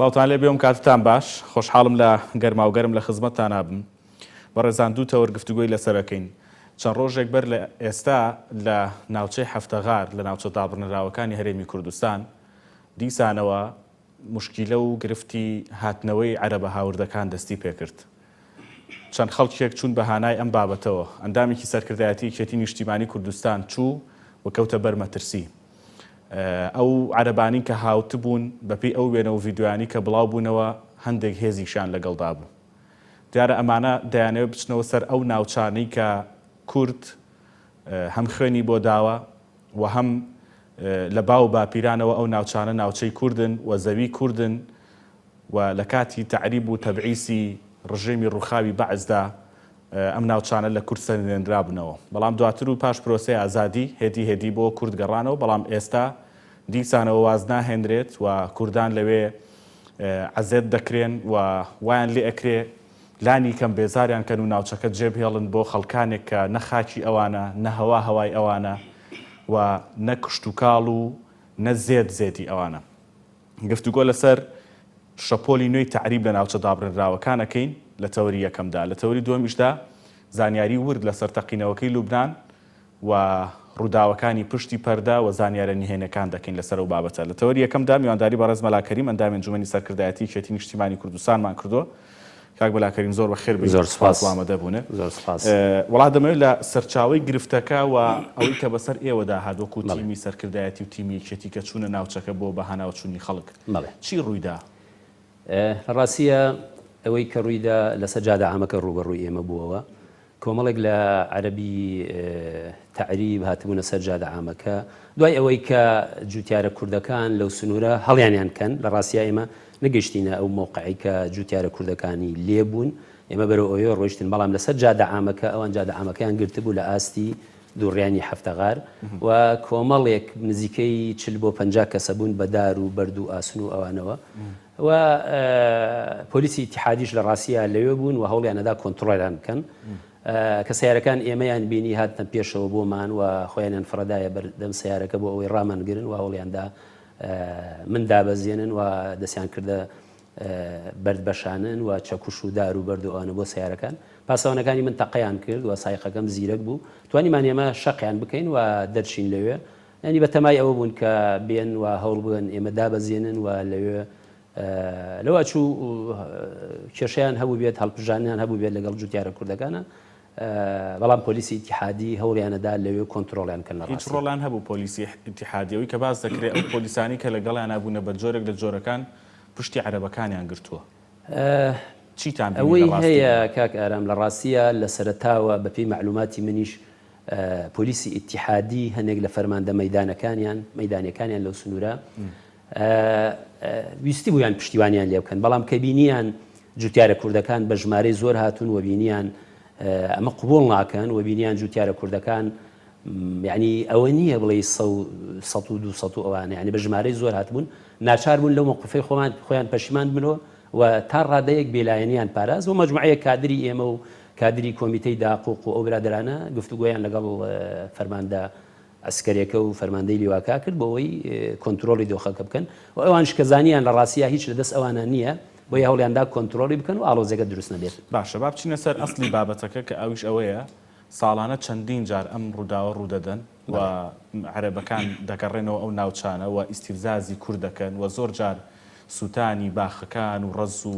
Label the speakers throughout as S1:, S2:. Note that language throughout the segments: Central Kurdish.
S1: سڵاوتان لێ بێ و کاتتان باش، خۆشحاڵم لە گەرماوگەرم لە خزمەتتانا بم. بەڕێزان دوو تەوەر گفتوگۆی لەسەر ئەکەین. چەند ڕۆژێک بەر لە ئێستا لە ناوچەی حەفتەغار لە ناوچە دابڕنراوەکانی هەرێمی کوردستان دیسانەوە موشکیلە و گرفتی هاتنەوەی عەرەبە هاوردەکان دەستی پێکرد. چەند خەڵکێک چوون بە هانای ئەم بابەتەوە. ئەندامێکی سەرکردایەتی یەکێتی نیشتیمانی کوردستان چوو و کەوتە بەر مەترسی. ئەو عەرەبانەی کە هاوتبوون بەپێی ئەو وێنە و ڤیدیۆیانەی کە بڵاو بوونەوە هەندێک هێزیشیان لەگەڵدا بوو. دیارە ئەمانە دەیانەوێت بچنەوە سەر ئەو ناوچانەی کە کورد هەم خوێنی بۆ داوە و هەم لە باو و باپیرانەوە ئەو ناوچانە ناوچەی کوردن و زەوی کوردن و لە کاتی تەعریب و تەبعیسی ڕژێمی ڕووخاوی بەعسدا ئەم ناوچانە لە کورد سەندێنرابوونەوە. بەڵام دواتر و پاش پرۆسەی ئازادی هێدی هێدی بۆ کورد گەڕانەوە، بەڵام ئێستا دیسانەوە واز ناهێنرێت و کوردان لەوێ عەزێت دەکرێن و وایان لێ ئەکرێ لانی کەم بێزاریان کەن و ناوچەکە جێبهێڵن بۆ خەڵکانێک کە نە خاکی ئەوانە، نە هەوا هەوای ئەوانە و نە کشتوکاڵ و نە زێد زێدی ئەوانە. گفتوگۆ لەسەر شەپۆلی نوێی تەعریب لە ناوچە دابڕێنراوەکان ئەکەین لە تەوەری یەکەمدا، لە تەوەری دووەمیشدا زانیاری ورد لەسەر تەقینەوەکەی لوبنان و ڕووداوەکانی پشتی پەردە و زانیارە نهێنیەکان دەکەین لەسەر ئەو بابەتە. لە تەوەری یەکەمدا میوانداری بەڕێز مەلا کەریم ئەندامی ئەنجومەنی سەرکردایەتی یەکێتی نیشتیمانی کوردستانمان کردووە. کاک مەلا کەریم زۆر بەخێر بێی،
S2: زۆر
S1: سوپاس
S2: سوپاس.
S1: بۆ ئامادەبوونت.
S2: زۆر سوپاس.
S1: وەڵا دەمەوێت لە سەرچاوەی گرفتەکە و ئەوەی کە بەسەر ئێوەدا هات وەکو
S2: بەڵێ.
S1: تیمی سەرکردایەتی و تیمی یەکێتی کە چوونە ناوچەکە بۆ بەهاناوەچوونی خەڵک،
S2: بەڵێ.
S1: چی ڕوویدا؟
S2: لە ڕاستییا ئەوەی کە ڕوویدا لەسەر جادە عامەکە ڕووبەڕووی ئێمە بووەوە. کۆمەڵێک لە عەرەبی تەعریب هاتبوونە سەر جادە عامەکە، دوای ئەوەی کە جووتیارە کوردەکان لەو سنوورە هەڵیانیان کەن، لە ڕاستیا ئێمە نەگەیشتینە ئەو مەوقعەی کە جووتیارە کوردەکانی لێ بوون، ئێمە بەرەو ئەوێ ڕۆیشتین، بەڵام لەسەر جادە عامەکە ئەوان جادە عامەکەیان گرتبوو لە ئاستی دووڕیانی حەفتەغار و کۆمەڵێک نزیکەی 40 بۆ 50 کەسە بوون بە دار و بەرد و ئاسن و ئەوانەوە و پۆلیسی ئیتیحادیش لە ڕاستیا لەوێ بوون و هەوڵیان ئەدا کۆنتڕۆڵیان بکەن. کە سەیارەکان ئێمەیان بینی هاتنە پێشەوە بۆمان و خۆیانیان فڕێدایە بەردەم سەیارەکە بۆ ئەوەی ڕامانگرن و هەوڵیان دا من دابەزێنن و دەستیان کردە بەرد بەشانن و چەکوش و دار و بەرد و ئەوانە بۆ سەیارەکان. پاسەوانەکانی من تەقەیان کرد و سایقەکەم زیرەک بوو. توانیمان ئێمە شەقیان بکەین و دەرچین لەوێ. یانی بە تەمای ئەوە بوون کە بێن و هەوڵ بدەن ئێمە دابەزێنن و لەوێ لەوە چوو کێشەیان هەبوو بێت هەڵپژانیان هەبوو بێت لەگەڵ جوتیارە کوردەکانە بەڵام پۆلیسی ئیتیحادی هەوڵیانەدا لەوێ کۆنترۆڵیان کەن لە
S1: هیچ ڕۆڵیان هەبوو پۆلیسی ئیتیحادی ئەوەی کە باس دەکرێت ئەو پۆلیسانی کە لەگەڵیانا بوونە بە جۆرێک لە جۆرەکان پشتی عەرەبەکانیان گرتووە چیتان بینی
S2: ئەوەی
S1: لە ڕاستیدا؟
S2: هەیە کاک ئارام لە ڕاستییا لە سەرەتاوە بەپێی مەعلوماتی منیش پۆلیسی ئیتیحادی هەنێک لە فەرماندە مەیدانەکانیان مەیدانیەکانیان لەو سنوورە ویستبوویان پشتیوانیان لێ بکەن بەڵام کە بینیان جوتیارە کوردەکان بە ژمارەی زۆر هاتوون و بینیان ئەمە قبوڵ ناکەن و بینیان جوتیارە کوردەکان یعنی ئەوە نییە بڵێ سە و دو سە و ئەوانە یعنی بە ژمارەی زۆر هاتبوون ناچار بوون لەو مەوقفەی خۆمان خۆیان پەشیمان بنەوە و تا ڕادەیەک بێلایەنیان پاراست و مەجموعەیەک کادری ئێمە و کادری کۆمیتەی داقوق و ئەو برادەرانە گفتوگۆیان لەگەڵ فەرماندە عەسکەرێکە و فەرماندەی لیواکە کرد بۆ ئەوەی کۆنترۆڵی دۆخەکە بکەن و ئەوانیش کە زانیان لە ڕاستیا هیچ لە دەست ئەوانە نییە بۆیە هەوڵیان دا کۆنترۆڵی بکەن و ئاڵۆزیەکە دروست نەبێت.
S1: باشە با بچینە سەر ئەسڵی بابەتەکە کە ئەویش ئەوەیە ساڵانە چەندین جار ئەم ڕووداوە ڕوودەدەن و عەرەبەکان دەگەڕێنەوە ئەو ناوچانە و ئیستیفزازی کورد دەکەن و زۆر جار سووتانی باخەکان و ڕەز و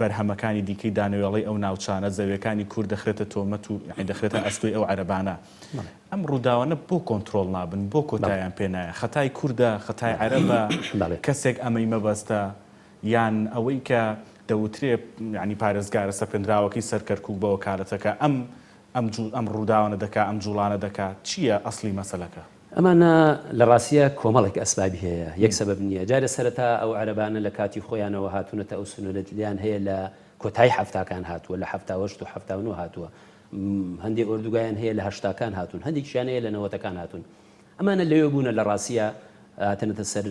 S1: بەرهەمەکانی دیکەی دانەوێڵەی ئەو ناوچانە، زەویەکانی کورد دەخرێتە تۆمەت و یانی دەخرێتە ئەستۆی ئەو عەرەبانە. ئەم ڕووداوانە بۆ کۆنترۆڵ نابن؟ بۆ کۆتاییان پێ نایە؟ خەتای کوردە؟ خەتای عەرەبە؟ کەسێک ئەمەی مەبەستە؟ یان ئەوەی کە دەوترێ یانی پارێزگارە سەپێندراوەکەی سەر کەرکووک بە وەکالەتەکە ئەم ئەم جوو ئەم ڕووداوانە دەکا ئەم جووڵانە دەکا چییە ئەسڵی مەسەلەکە؟
S2: ئەمانە لە ڕاستیا کۆمەڵێک ئەسبابی هەیە یەک سەبەب نییە جارێ سەرەتا ئەو عەرەبانە لە کاتی خۆیانەوە هاتوونەتە ئەو سنوورە لیان هەیە لە کۆتایی حەفتاکان هاتووە لە 78 و 79 هاتووە هەندێک ئۆردوگایان هەیە لە هەشتاکان هاتوون هەندێکیان هەیە لە نەوەتەکان هاتوون ئەمانە لەوێ بوونە لە ڕاستیا هاتنەتە سەر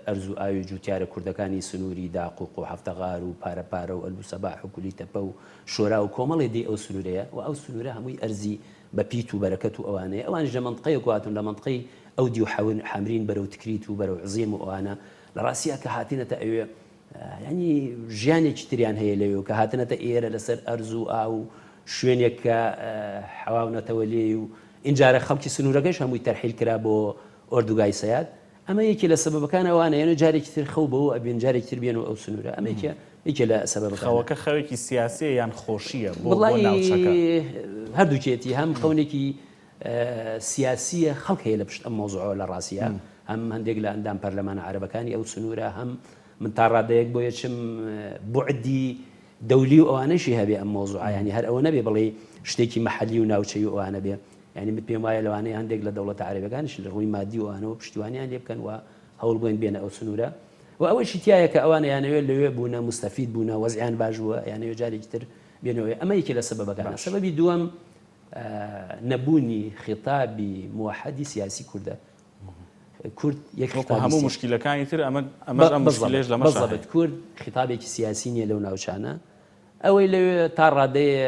S2: ئەرز و ئاوی جووتیارە کوردەکانی سنووری داقوق و حەفتەغار و پارەپارە و ئەلبوسەباح و کولی تەپە و شۆرا و کۆمەڵێ دێی ئەو سنوورەیە و ئەو سنوورە هەمووی ئەرزی بە پیت و بەرەکەت و ئەوانەیە، ئەوانیش لە مەنتقەیەک هاتوون لە مەنتقەی ئەو دیو حەمرین بەرەو تکریت و بەرەو عزێم و ئەوانە. لە ڕاستیا کە هاتینەتە ئەوێ یانی ژیانێکی تریان هەیە لەوێ و کە هاتنەتە ئێرە لەسەر ئەرز و ئاو و شوێنێک کە حەواونەتەوە لێی و ئینجارە خەڵکی سنوورەکەش هەمووی تەرحیل کرا بۆ ئۆردوگای سەیاد ئەمە یەکێ لە سەبەبەکان ئەوانە یەنە جارێکی تر خەو بەوە ئەبێن جارێکی تر بێن و ئەو سنوورە ئەمە یەکێ یەکێ لە سەبەبەکانە.
S1: خەوەکە خەوێکی سیاسیە یان خۆشییە بۆ بۆ ناوچەکە؟
S2: هەردووکێتی هەم خەونێکی سیاسییە خەڵک هەیە لە پشت ئەم مەوزوعەوە لە ڕاستیا هەم هەندێک لە ئەندام پەرلەمانە عەرەبەکانی ئەو سنوورە هەم من تا ڕادەیەک بۆیە چم بوعدی دەولی و ئەوانەشی هەبێ ئەم مەوزوعە یانی هەر ئەوە نەبێ بڵێی شتێکی مەحەلی و ناوچەیی و ئەوانە بێ یانی من پێم وایە لەوانەیە هەندێک لە دەوڵەتە عەرەبەکانیش لە ڕووی مادی و ئەوانەوە پشتیوانیان لێ بکەن و هەوڵ بۆین بێنە ئەو سنوورە و ئەوەیشی تیایە کە ئەوان ئەیانەوێت لەوێ بوونە موستەفید بوونە وەزعیان باش بووە ئەیانەوێت جارێکی تر بێنەوە ئەمە یەکێ لە سەبەبەکانە سەبەبی دووەم نەبوونی خیتابی موحەدی سیاسی کوردە کورد یەک
S1: وەکو هەموو مشکلەکانی تر ئەمە ئەمەش ئەم مشکلەیەش لەمەشا هەیە.
S2: بەزەبت کورد خیتابێکی سیاسی نییە لەو ناوچانە ئەوەی لەوێ تا ڕادەیە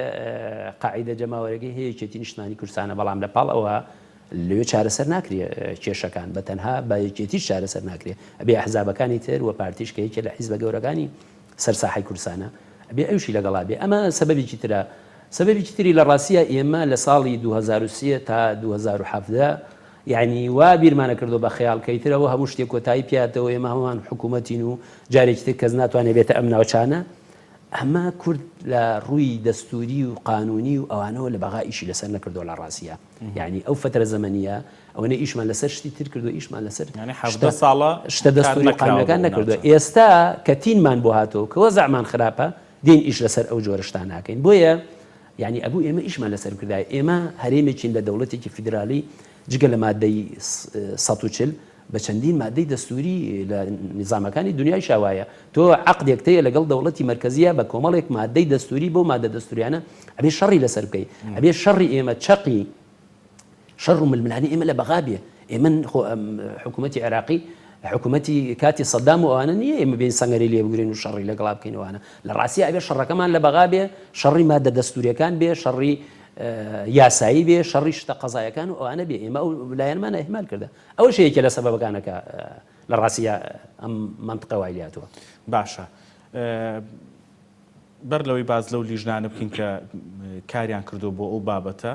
S2: قاعیدە جەماوەرەکەی هەیە یەکێتی نیشتمانی کوردستانە بەڵام لە پاڵ ئەوە لەوێ چارەسەر ناکرێ کێشەکان بە تەنها بە یەکێتیش چارەسەر ناکرێ ئەبێ ئەحزابەکانی تر و پارتیش کە یەکێ لە حیزبە گەورەکانی سەر ساحەی کوردستانە ئەبێ ئەویشی لەگەڵا بێ ئەمە سەبەبێکی ترە سەبەبێکی تری لە ڕاستیا ئێمە لە ساڵی 2003 تا 2017 یانی وا بیرمانە کردوە بە خەیاڵ کە ئیتر ئەوە هەموو شتێک کۆتایی پیاتەوە ئێمە هەموومان حکوومەتین و جارێکی تر کەس ناتوانێت بێتە ئەم ناوچانە ئەمە کورد لە ڕووی دەستوری و قانونی و ئەوانەوە لە بەغا ئیشی لەسەر نەکردووە لە ڕاستیا یعنی ئەو فترە زەمەنیە ئەوەنە ئیشمان لەسەر شتی تر کردو ئیشمان لەسەر
S1: یعنی 17 ساڵە
S2: شتە دەستوری و قانونەکان نەکردووە ئێستا کە تینمان بۆ هاتەوە کە وەزعمان خراپە دێین ئیش لەسەر ئەو جۆرە شتانە ئەکەین بۆیە یانی ئەبوو ئێمە ئیشمان لەسەر بکردایە ئێمە هەرێمێکین لە دەوڵەتێکی فیدرالی جگە لە مادەی 140 بە چەندین مادەی دەستوری لە نیزامەکانی دنیایشا وایە تۆ عەقدێک تەیە لەگەڵ دەوڵەتی مەرکەزیە بە کۆمەڵێک مادەی دەستوری بەو مادە دەستوریانە ئەبێ شەڕی لەسەر بکەی ئەبێ شەڕی ئێمە چەقی شەڕ و ململانێی ئێمە لە بەغا بێ ئێمە خۆ حکوومەتی عێراقی حکوومەتی کاتی سەدام و ئەوانە نییە ئێمە بێین سەنگەری لێ بگرین و شەڕی لەگەڵا بکەین ئەوانە لە ڕاستیا ئەبێ شەڕەکەمان لە بەغا بێ شەڕی مادە دەستوریەکان بێ شەڕی یاسایی بێ شەڕی شتە قەزایەکان و ئەوانە بێ ئێمە ئەو لایەنمان ئەهمال کردە ئەوەش یەکێ لە سەبەبەکانە کە لە ڕاستیا ئەم مەنتقە وای لێهاتووە.
S1: باشە بەر لەوەی باس لەو لیژنانە بکەین کە کاریان کردووە بۆ ئەو بابەتە،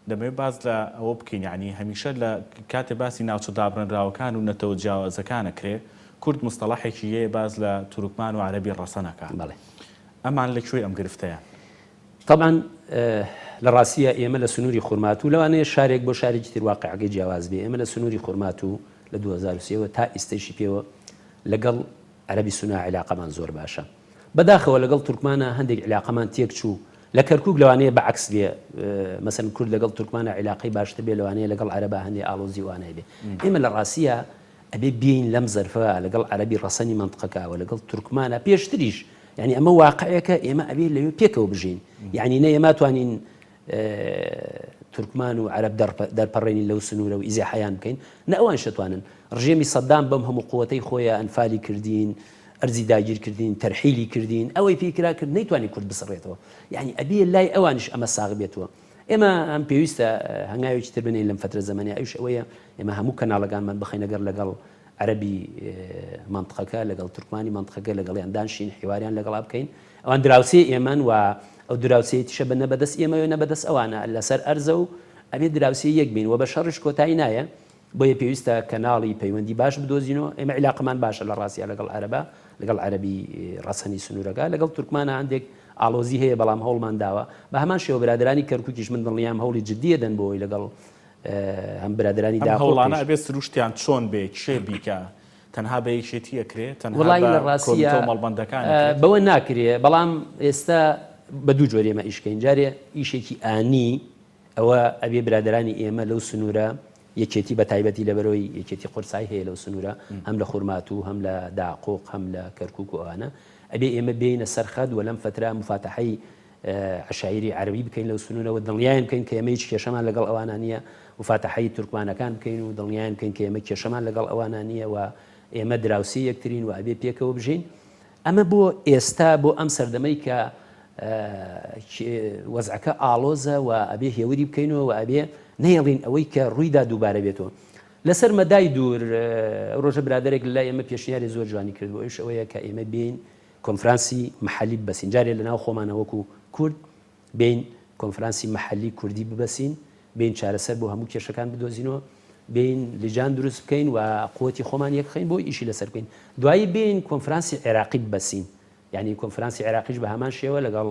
S1: دەمەوێت باس لە ئەوە بکەین یانی هەمیشە لە کاتێ باسی ناوچە دابڕێنراوەکان و نەتەوە جیاوازەکان ئەکرێ کورد مستەڵەحێکی یەیە باس لە تورکمان و عەرەبی ڕەسەن ئەکا.
S2: بەڵێ.
S1: ئەمان لە کوێی ئەم گرفتەیان؟
S2: تەبعەن لە ڕاستیا ئێمە لە سنووری خورماتوو لەوانەیە شارێک بۆ شارێکی تر واقیعەکەی جیاواز بێ ئێمە لە سنووری خورماتوو لە 2003 وە تا ئیستەیشی پێوە لەگەڵ عەرەبی سونە عیلاقەمان زۆر باشە. بەداخەوە لەگەڵ تورکمانا هەندێک عیلاقەمان تێک چوو، لە کەرکوک لەوانەیە بە عەکس بێ مەسەلەن کورد لەگەڵ تورکمانا عیلاقەی باشتر بێ لەوانەیە لەگەڵ عەرەبا هەندێ ئاڵۆزی و ئانای بێ. ئێمە لە ڕاستیا ئەبێ بێین لەم زەرفە لەگەڵ عەرەبی ڕەسەنی مەنتقەکە و لەگەڵ تورکمانا پێشتریش یانی ئەمە واقعێکە ئێمە ئەبێ لەوێ پێکەوە بژین یانی نە ئێمە توانین تورکمان و عەرەب دەرپەڕێنین لەو سنوورە و ئیزاحەیان بکەین، نە ئەوانیش دەتوانن. ڕژێمی سەدام بەم هەموو قوەتەی خۆیە ئەنفالی کردین، ئەرزی داگیر کردین، تەرحیلی کردین، ئەوەی پێی کرا کرد، نەیتوانی کورد بسڕێتەوە. یانی ئەبێ لای ئەوانیش ئەمە ساغ بێتەوە. ئێمە هەم پێویستە هەنگاوێکی تر بنێین لەم فەترە زەمەنیە، ئەویش ئەوەیە ئێمە هەموو کەناڵەکانمان بخەینە گەڕ لەگەڵ عەرەبی مەنتقەکە، لەگەڵ تورکمانی مەنتقەکە، لەگەڵیان دانشین، حیواریان لەگەڵا بکەین. ئەوان دراوسێی ئێمەن و ئەو دراوسێیەتیشە بە نە بەدەست ئێمەوە نە بەدەست ئەوانە لەسەر ئەرزە و ئەبێ دراوسێی یەک بین و بە شەڕیش کۆتایی نایە بۆیە پێویستە کەناڵی پەیوەندی باش بدۆزینەوە ئێمە عیلاقەمان باشە لە ڕاستیا لەگەڵ عەرەبا لەگەڵ عەرەبی ڕەسەنی سنوورەکە لەگەڵ تورکمانە هەندێک ئاڵۆزی هەیە بەڵام هەوڵمان داوە بە هەمان شێوە برادرانی کەرکووکیش من دڵنیام هەوڵی جددیە دەن بۆ ئەوەی لەگەڵ هەم برادرانی
S1: ئەم هەوڵانە ئەبێ سروشتیان چۆن بێ کێ بیکا تەنها بە یەکێتی ئەکرێ؟ تەنها
S2: وەڵایی
S1: بە
S2: لە ڕاستیا
S1: کۆمیتە و مەڵبەندەکان ئەکرێت؟
S2: بەوە ناکرێ، بەڵام ئێستا بە دوو جۆر ئێمە ئیش کەین، جارێ ئیشێکی ئانی، ئەوە ئەبێ برادەرانی ئێمە لەو سنوورە، یەکێتی بە تایبەتی لەبەرئەوەی یەکێتی قورسایی هەیە لەو سنوورە، هەم لە خورماتوو، هەم لە داقوق، هەم لە کەرکووک و ئەوانە، ئەبێ ئێمە بێینە سەر خەت و لەم فەترە موفاتەحەی عەشایری عەرەبی بکەین لەو سنوورە و دڵنیایان بکەین کە ئێمە هیچ کێشەمان لەگەڵ ئەوانە نییە، موفاتەحەی تورکمانەکان بکەین و دڵنیایان بکەین کە ئێمە کێشەمان لەگەڵ ئەوانە نییە و ئێمە دراوسێی یەکترین و ئەبێ پێکەوە بژین. ئەمە بۆ ئێستا بۆ ئەم سەردەمەی کە وەزعەکە ئاڵۆزە و ئەبێ هێوری بکەینەوە و ئەبێ نەهێڵین ئەوەی کە ڕوویدا دووبارە بێتەوە. لەسەر مەدای دوور ئەو ڕۆژە برادەرێک لە لای ئێمە پێشنیاری زۆر جوانی کرد بوو ئەویش ئەوەیە کە ئێمە بێین کۆنفرانسی مەحەلی ببەسین جارێ لە ناو خۆمانە وەکو کورد بێین کۆنفرانسی مەحەلی کوردی ببەسین بێین چارەسەر بۆ هەموو کێشەکان بدۆزینەوە بێین لجان دروست بکەین و قوتی خۆمان یەکخەین بۆ ئیشی لەسەر بکەین دوایی بێین کۆنفرانسی عێراقی ببەسین یانی کۆنفرانسی عێراقیش بە هەمان شێوە لەگەڵ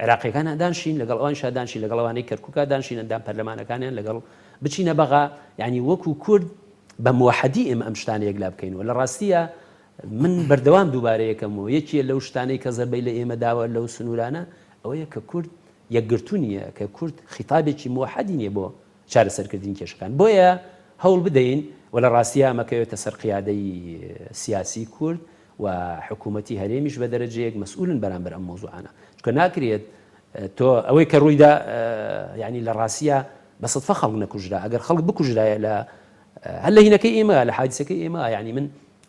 S2: عێراقیەکانا دانشین، لەگەڵ ئەوانیشا دانشین، لەگەڵ ئەوانەی کەرکوکا دانشین، ئەندام پەرلەمانەکانیان لەگەڵ بچینە بەغا، یانی وەکو کورد بە موەحەدی ئێمە ئەم شتانە یەکلا بکەینەوە. لە ڕاستییا من بەردەوام دووبارە یەکەمەوە یەکێ لەو شتانەی کە زەربەی لە ئێمە داوە لەو سنوورانە ئەوەیە کە کورد یەکگرتوو نییە، کە کورد خیتابێکی موەحەدی نییە بۆ چارەسەرکردنی کێشەکان. بۆیە هەوڵ بدەین و لە ڕاستییا ئەمە کەوێتە سەر قیادەی سیاسی کورد و حکوومەتی هەرێمیش بە دەرەجەیەک مەسئولن بەرامبەر ئەم مەوزوعانە چونکە ناکرێت تۆ ئەوەی کە ڕوویدا یعنی لە ڕاستیە بە سەدفە خەڵک نەکوژرا ئەگەر خەڵک بکوژرایە لە هەر لە هینەکەی ئێمە لە حادیسەکەی ئێمە یعنی من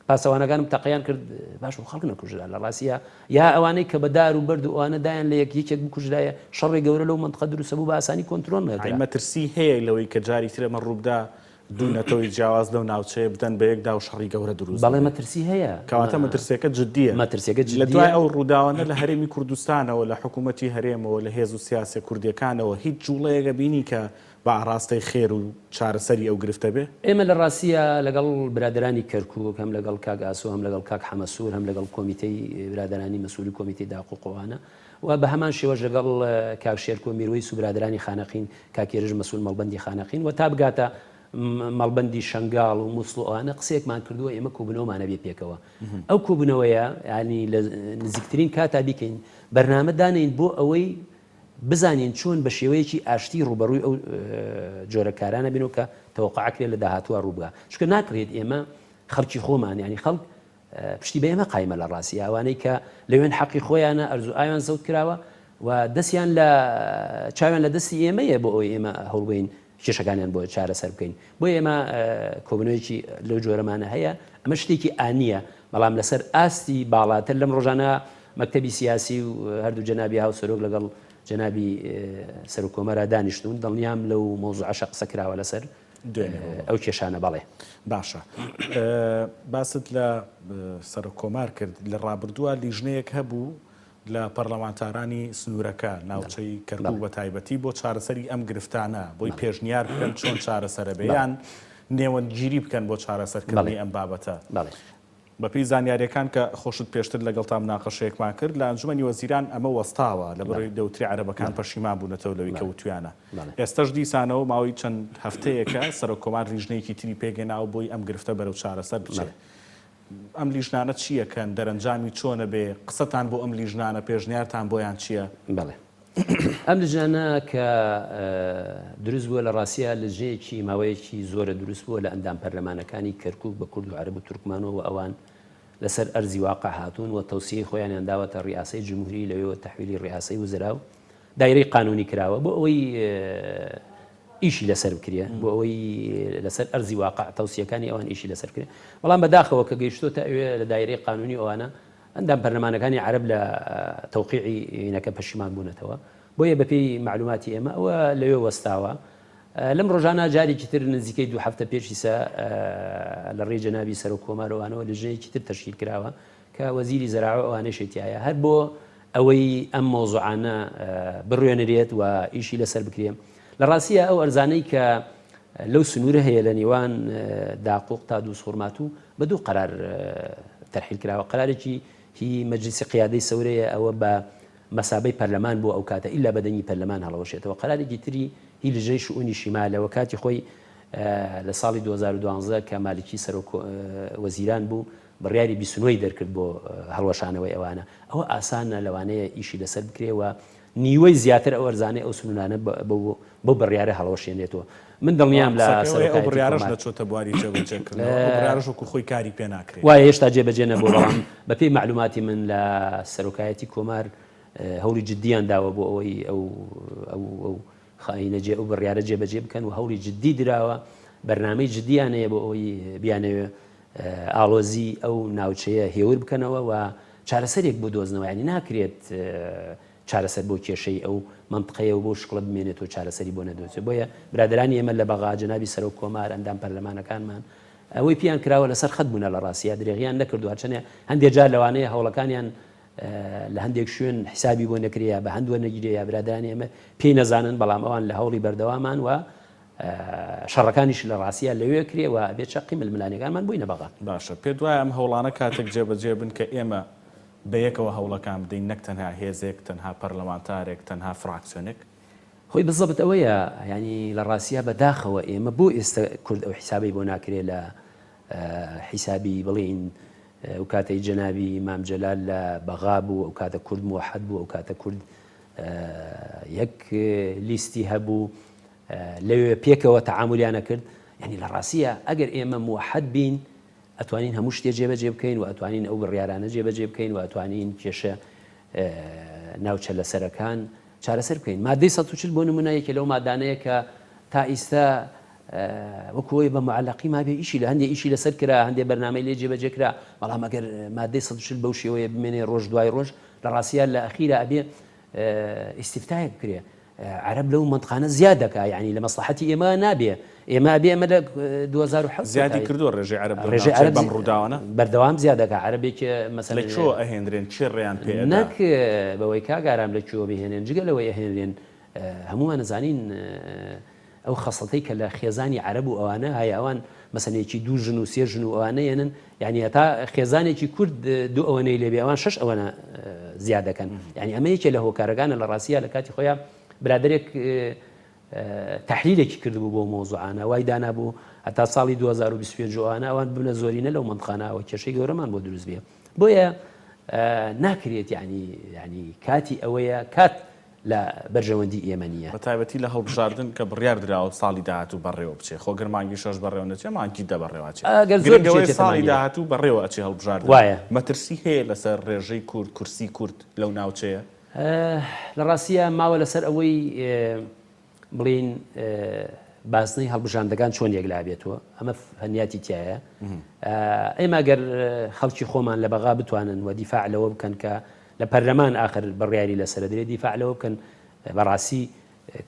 S2: پاسەوانەکانم تەقیان کرد باش و خەڵک نەکوژرا لە ڕاستیە یا ئەوانەی کە بە دار و بەرد و ئەوانە دایان لە یەک یەکێک بکوژرایە شەڕی گەورە لەو منطقە دروستە بوو بە ئاسانی کۆنترۆل نەکرا.
S1: مەترسی هەیە لەوەی کە جاری تر ئەمە ڕووبدا دوو نەتەوەی جیاواز لەو ناوچەیە بدەن بە یەکدا و شەڕی گەورە دروست
S2: بەڵێ مەترسی هەیە.
S1: کەواتە مەترسیەکە جدییە.
S2: مەترسیەکە جدییە.
S1: لە دوای ئەو ڕووداوانە لە هەرێمی کوردستانەوە، لە حکوومەتی هەرێمەوە، لە هێز و سیاسیە کوردیەکانەوە هیچ جووڵەیەک ئەبینی کە بە ئاڕاستەی خێر و چارەسەری ئەو گرفتە بێ؟
S2: ئێمە لە ڕاستیا لەگەڵ برادەرانی کەرکووک، هەم لەگەڵ کاک ئاسۆ، هەم لەگەڵ کاک حەمەسوور، هەم لەگەڵ کۆمیتەی برادەرانی مەسوولی کۆمیتەی داقوق و ئەوانە و بە هەمان شێوەش لەگەڵ کاک شێرکۆ میروەیس و برادەرانی خانەقین، کاک ئێرج مەسول مەڵبەندی خانەقین و تا بگاتە مەڵبەندی شەنگاڵ و موسڵ و ئەوانە قسەیەکمان کردووە، ئێمە کۆبوونەوەمان هەبێ پێکەوە. ئەو کۆبوونەوەیە یانی لە نزیکترین کاتا بیکەین، بەرنامە دانێین بۆ ئەوەی بزانین چۆن بە شێوەیەکی ئاشتی ڕووبەڕووی ئەو جۆرە کارانە بینەوە کە تەوەقع ئەکرێت لە داهاتووە ڕووبگا. چونکە ناکرێت ئێمە خەڵکی خۆمان یانی خەڵک پشتی بە ئێمە قایمە لە ڕاستی ئەوانەی کە لەوێن حەقی خۆیانە ئەرز و ئاویان زەوت کراوە و دەستیان لە چاویان لە دەستی ئێمەیە بۆ ئەوەی ئێمە هەوڵبین کێشەکانیان بۆ چارەسەر بکەین بۆ ئێمە کۆبنەوەیەکی لەو جۆرەمانە هەیە ئەمە شتێکی ئانیە بەڵام لەسەر ئاستی باڵاتر لەم ڕۆژانە مەکتەبی سیاسی و هەردوو جەنابی هاوسەرۆک لەگەڵ جەنابی سەرۆک کۆمارا دانیشتوون دڵنیام لەو مەوزوعەشە قسە کراوە لەسەر ئەو کێشانە بەڵێ.
S1: باشە باست لە سەرۆک کۆمار کرد لە ڕابردووە لیژنەیەک هەبوو لە پەرلەمانتارانی سنوورەکە ناوچەی کەرکوک بە تایبەتی بۆ چارەسەری ئەم گرفتانە بۆی پێشنیار بکەن چۆن چارەسەرە بێ یان نێوەندگیری بکەن بۆ چارەسەرکردنی ئەم بابەتە. بەپێی زانیارییەکان کە خۆشت پێشتر لەگەڵتا مناقەشەیەکمان کرد، لە ئەنجومەنی وەزیران ئەمە وەستاوە، لەبەرئەوەی دەوترێ عەرەبەکان پەشیمان بوونەتەوە لەوەی کە وتویانە. ئێستەش دیسانەوە ماوەی چەند هەفتەیەکە سەرۆککۆمار لیژنەیەکی تری پێکهێناوە بۆی ئەم گرفتە بەرەو چارەسەر بچێ. ئەم لیژنانە چی ئەکەن؟ دەرەنجامی چۆنە بێ؟ قسەتان بۆ ئەم لیژنانە، پێشنیارتان بۆیان چییە؟
S2: بەڵێ. ئەم لجنانە کە دروست بووە لە ڕاستیا لجنەیەکی ماوەیەکی زۆرە دروست بووە لە ئەندام پەرلەمانەکانی کەرکوک بە کورد و عەرەب و تورکمانەوە و ئەوان لەسەر ئەرزی واقع هاتوون و تەوسیەی خۆیانیان داوەتە ڕیاسەی جمهوری لەوێوە تەحویلی ڕیاسەی وزرا و دایرەی قانونی کراوە بۆ ئەوەی ئیشی لەسەر بکرێ بۆ ئەوەی لەسەر ئەرزی واقع تەوسیەکانی ئەوان ئیشی لەسەر بکرێ بەڵام بەداخەوە کە گەیشتۆتە ئەوێ لە دایرەی قانونی ئەوانە ئەندام پەرلەمانەکانی عەرەب لە تەوقیعی ینەکە پەشیمان بوونەتەوە، بۆیە بەپێی مەعلوماتی ئێمە ئەوە لەوێ وەستاوە. لەم ڕۆژانە جارێکی تر نزیکەی دوو هەفتە پێش ئیسە لە ڕێی جەنابی سەرۆک کۆمار و ئەوانەوە لیژنەیەکی تر تەشکیل کراوە کە وەزیری زەراعە و ئەوانەیشی تیایە هەر بۆ ئەوەی ئەم مەوزوعانە بڕوێنرێت و ئیشی لەسەر بکرێ. لە ڕاستییا ئەو ئەرزانەی کە لەو سنوورە هەیە لە نێوان داقوق تا دووزخورماتوو بە دوو قەرار تەرحیل کراوە، قەرارێکی هی مەجلیسی قیادەی سەورەیە ئەوە بە مەسابەی پەرلەمان بووە ئەو کاتە ئیلا بە دەنگی پەرلەمان هەڵەوەشێتەوە، قەرارێکی تری هی لجنەی شئونی شیمالە و کاتی خۆی لە ساڵی 2012 کە مالکی سەرۆک وەزیران بوو بڕیاری 29 ی دەرکرد بۆ هەڵوەشانەوەی ئەوانە، ئەوە ئاسانە لەوانەیە ئیشی لەسەر بکرێ و نیوەی زیاتر ئەو ئەرزانەی ئەو سنوورانە بەو بڕیارە هەڵەوەشێنرێتەوە. من دڵنیام لە
S1: قسەکەی ئەوەیە ئەو
S2: سەرۆکایەتی
S1: بڕیارەش
S2: کۆمار.
S1: نەچۆتە بواری جێبەجێکردنەوە، ئەو بڕیارەش وەکو خۆی کاری پێ ناکرێ.
S2: وایە هێشتا جێبەجێ نەبووە، بەڵام بەپێی مەعلوماتی من لە سەرۆکایەتی کۆمار هەوڵی جددیان داوە بۆ ئەوەی ئەو ئەو ئەو خائینە جێ ئەو بڕیارە جێبەجێ بکەن و هەوڵی جددی دراوە، بەرنامەی جددیان هەیە بۆ ئەوەی بیانەوێ ئاڵۆزی ئەو ناوچەیە هێور بکەنەوە و چارەسەرێک بدۆزنەوە، یانی ناکرێت. چارەسەر بۆ کێشەی ئەو مەنتقەیە و بەو شکڵە بمێنێتەوە چارەسەری بۆ نەدۆزرێ بۆیە برادەرانی ئێمە لە بەغا جەنابی سەرۆک کۆمار ئەندام پەرلەمانەکانمان ئەوەی پیان کراوە لەسەر خەت بوونە لە ڕاستیا درێغیان نەکردووە هەرچەنێ هەندێ جار لەوانەیە هەوڵەکانیان لە هەندێک شوێن حیسابی بۆ نەکرێ یا بە هەند وەرنەگیرێ یا برادەرانی ئێمە پێی نەزانن بەڵام ئەوان لە هەوڵی بەردەوامان و شەڕەکانیش لە ڕاستیا لەوێ کرێ و ئەبێ چەقی ململانێکانمان بۆینە بەغا.
S1: باشە پێت وایە ئەم هەوڵانە کاتێک جێبەجێ بن کە ئێمە بەیەکەوە هەوڵەکان بدەین نەک تەنها هێزێک، تەنها پەرلەمانتارێک، تەنها فراکسیۆنێک؟
S2: خۆی بزەبت ئەوەیە یانی لە ڕاستیا بە داخەوە ئێمە بۆ ئێستە کورد ئەو حیسابەی بۆ ناکرێ لە حیسابی بڵێین ئەو کاتەی جەنابی مام جەلال لە بەغا بوو ئەو کاتە کورد موحد بوو ئەو کاتە کورد یەک لیستی هەبوو لەوێ پێکەوە تەعاملیانە کرد یعنی لە ڕاستیە ئەگەر ئێمە موحد بین ئەتوانین هەموو شتێ جێبەجێ بکەین و ئەتوانین ئەو بڕیارانە جێبەجێ بکەین و ئەتوانین کێشە ناوچە لەسەرەکان چارەسەر بکەین. مادەی 140 بۆ نمونە یەکێ لەو مادانەیە کە تا ئیستا وەکو ئەوەی بە معەلەقی مابێ ئیشی لە هەندێ ئیشی لەسەر کرا هەندێ بەرنامەی لێ جێبەجێ کرا بەڵام ئەگەر مادەی 140 بەو شێوەیە بمێنێ ڕۆژ دوای ڕۆژ لە ڕاستیا لە ئەخیرا ئەبێ ئیستیفتایەک بکرێ عەرەب لەو مەنتقانە زیاد دەکا یانی لە مەسڵەحەتی ئێمە نابێ ئێمە ئەبێ ئەمە لە 2007
S1: زیادی کردووە ڕێژەی عەرەب لەو ڕێژەی ناوچەیە عەرەب بەم ڕووداوانە؟
S2: بەردەوام زیاد دەکا عەرەبێک مەسەلەن
S1: لە کوێوە ئەهێنرێن کێ ڕێیان پێ ئەدا؟
S2: نەک بەوەی کاک ئارام لە کوێوە بهێنێن جگە لەوەی ئەهێنرێن هەموومان ئەزانین ئەو خەسڵەتەی کە لە خێزانی عەرەب و ئەوانە هەیە ئەوان مەسەلەن یەکی دوو ژن و سێ ژن و ئەوانە یەنن یعنی هەتا خێزانێکی کورد دوو ئەوەنەی لێبێ ئەوان شەش ئەوەنە زیاد دەکەن یعنی ئەمە یەکێ لە هۆکارەکانە لە ڕاستیە لە کاتی خۆیان برادێک تحلیلێکی کردبوو بۆ مۆزوعانە وای دانابوو هەتا ساڵی 2025 ئەوانە ئەوان ببنە زۆرینە لەو مەنتقانەوە کێشەی گەورەمان بۆ دروست بێ بۆیە ناکرێت یعنی یعنی کاتی ئەوەیە کات لە بەرژەوەندی ئێمە نییە.
S1: بە تایبەتی لە هەڵبژاردن کە بڕیار دراوە ساڵی داهاتوو بەڕێوە بچێ، خۆ گەر مانگی شەش بەڕێوە نەچێ مانگی دە بەڕێوە ئەچێ.
S2: ئەگەر زۆر
S1: گرنگ ئەوەیە
S2: بچێتە
S1: ساڵی
S2: مانگی دە.
S1: داهاتوو بەڕێوە ئەچێ هەڵبژاردن.
S2: وایە.
S1: مەترسی هەیە لەسەر ڕێژەی کورد، کورسی کورد لەو ناوچەیە؟
S2: لە ڕاستیا ماوە لەسەر ئەوەی بڵێین بازنەی هەڵبژاردنەکان چۆن یەکلابێتەوە، ئەمە فەنیاتی تیایە. ئێمە گەر خەڵکی خۆمان لە بەغا بتوانن و دیفاع لەوە بکەن کە لە پەرلەمان ئاخر بڕیاری لەسەر ئەدرێ دیفاع لەوە بکەن بەڕاستی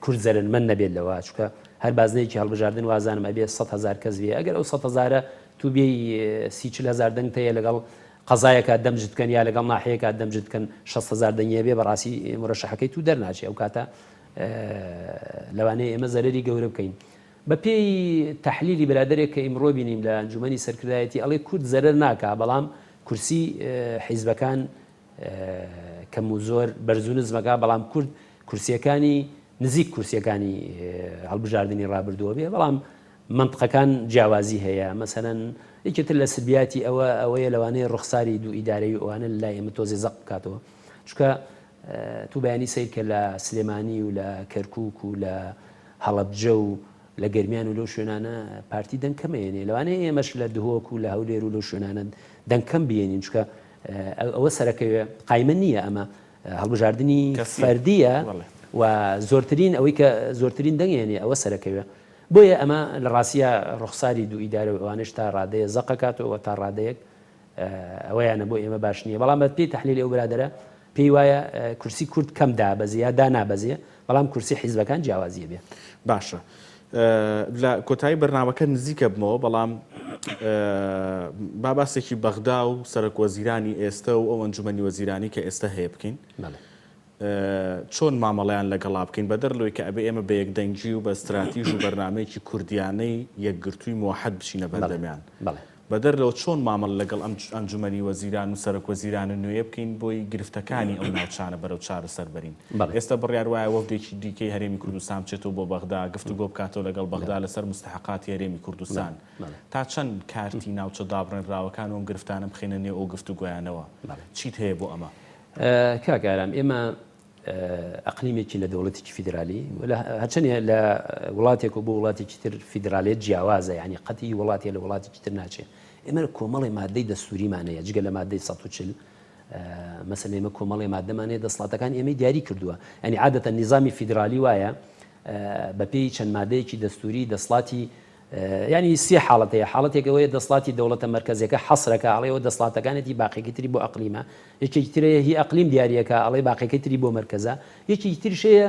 S2: کورد زەرەرمەند نەبێت لەوە چونکە هەر بازنەیەکی هەڵبژاردن وازانم ئەبێ 100 هەزار کەس بێ ئەگەر ئەو 100 هەزارە تو بێی سی چل هەزار دەنگت هەیە لەگەڵ قەزایەکە دەمجت بکەن یا لەگەڵ ناحیەکە دەمجت بکەن 6 هەزار دەنگی هەبێ بەڕاستی مرەشەحەکەی تو دەرناچێ ئەو کاتە لەوانەیە ئێمە زەرەری گەورە بکەین بە پێی تەحلیلی برادەرێک کە ئیمڕۆ بینیم لە ئەنجومەنی سەرکردایەتی ئەڵێ کورد زەرەر ناکا بەڵام کورسی حیزبەکان کەم و زۆر بەرز و نزمەکە بەڵام کورد کورسیەکانی نزیک کورسیەکانی هەڵبژاردنی ڕابردووە بێ بەڵام منطقەکان جیاوازی هەیە مەسەلەن یەکێتر لە سلبیاتی ئەوە ئەوەیە لەوانەیە ڕوخساری دوو ئیدارەی ئەوانە لای ئێمە تۆزێ زەق بکاتەوە چونکە تو بەیانی سەیر کە لە سلێمانی و لە کەرکوک و لە هەڵەبجە و لە گەرمیان و لەو شوێنانە پارتی دەنگ کەم ئەیەنێ لەوانەیە ئێمەش لە دهۆک و لە هەولێر و لەو شوێنانە دەنگ کەم بێنین چونکە ئەوە سەرەکەوێ قایمە نییە ئەمە هەڵبژاردنی فەردیە و زۆرترین ئەوەی کە زۆرترین دەنگێنێ ئەوە سەرەکەوێ بۆیە ئەمە لە ڕاستە ڕوخساری دوو ئیدارە و ئەوانش تا ڕادەیە زەقەکاتەوە تا ڕادەیەک ئەوەیانە بۆ ئێمە باش نییە بەڵام بە پێی تەحلیلی ئەو برادەرە پێی وایە کورسی کورد کەم دابەزێ یا دانابەزێ بەڵام کورسی حیزبەکان جیاوازیە بێ.
S1: باشە لە کۆتایی بەرنامەکە نزیکە بمەوە بەڵام با باسێکی بەغدا و سەرەک وەزیرانی ئێستە و ئەو ئەنجومەنی وەزیرانی کە ئێستا هەیە بکەین چۆن مامەڵەیان لەگەڵا بکەین بەدەر لەوەی کە ئەبێ ئێمە بە یەکدەنگی و بە ستراتیژ و بەرنامەیەکی کوردیانەی یەکگرتووی موەحەد بچینە بەردەمیان بەدەر لەوە چۆن مامەڵە لەگەڵ ئەم ئەنجومەنی وەزیران و سەرۆک وەزیرانە نوێیە بکەین بۆی گرفتەکانی ئەو ناوچانە بەرەو چارەسەر بەرین؟ ئێستا بڕیار وایە وەفدێکی دیکەی هەرێمی کوردستان بچێتەوە بۆ بەغدا گفتوگۆ بکاتەوە لەگەڵ بەغدا لەسەر موستەحەقاتی هەرێمی کوردستان. تا چەند کارتی ناوچە دابڕێنراوەکان و ئەم گرفتانە بخەینە نێو ئەو گفتوگۆیانەوە؟ چیت هەیە بۆ ئەمە؟
S2: کاک ئارام ئێمە ئەقلیمێکی لە دەوڵەتێکی فیدرالی هەرچەنێ لە وڵاتێک و بۆ وڵاتێکی تر فیدرالێت جیاوازە یعنی قەتی وڵاتێ لە وڵاتێکی تر ناچێ ئێمە کۆمەڵی مادەی دەستوریمان هەیە جگە لە مادەی 140 مەسەلەن ئێمە کۆمەڵی مادەمان هەیە دەسڵاتەکان ئێمەی دیاری کردووە ئەنی عادەتە نیزامی فیدرالی وایە بەپێی چەند مادەیەکی دەستوری دەسڵاتی. یانی سێ حاڵەت هەیە، حاڵەتێک ئەوەیە دەسڵاتی دەوڵەتە مەرکەزیەکە حەسرەکا ئەڵێ ئەوە دەسڵاتەکانێتی باقیەکەی تری بۆ ئەقلیمە، یەکێکی تر هەیە هی ئەقلیم دیاریەکا ئەڵێ باقیەکەی تری بۆ مەرکەزە، یەکێکی تریش هەیە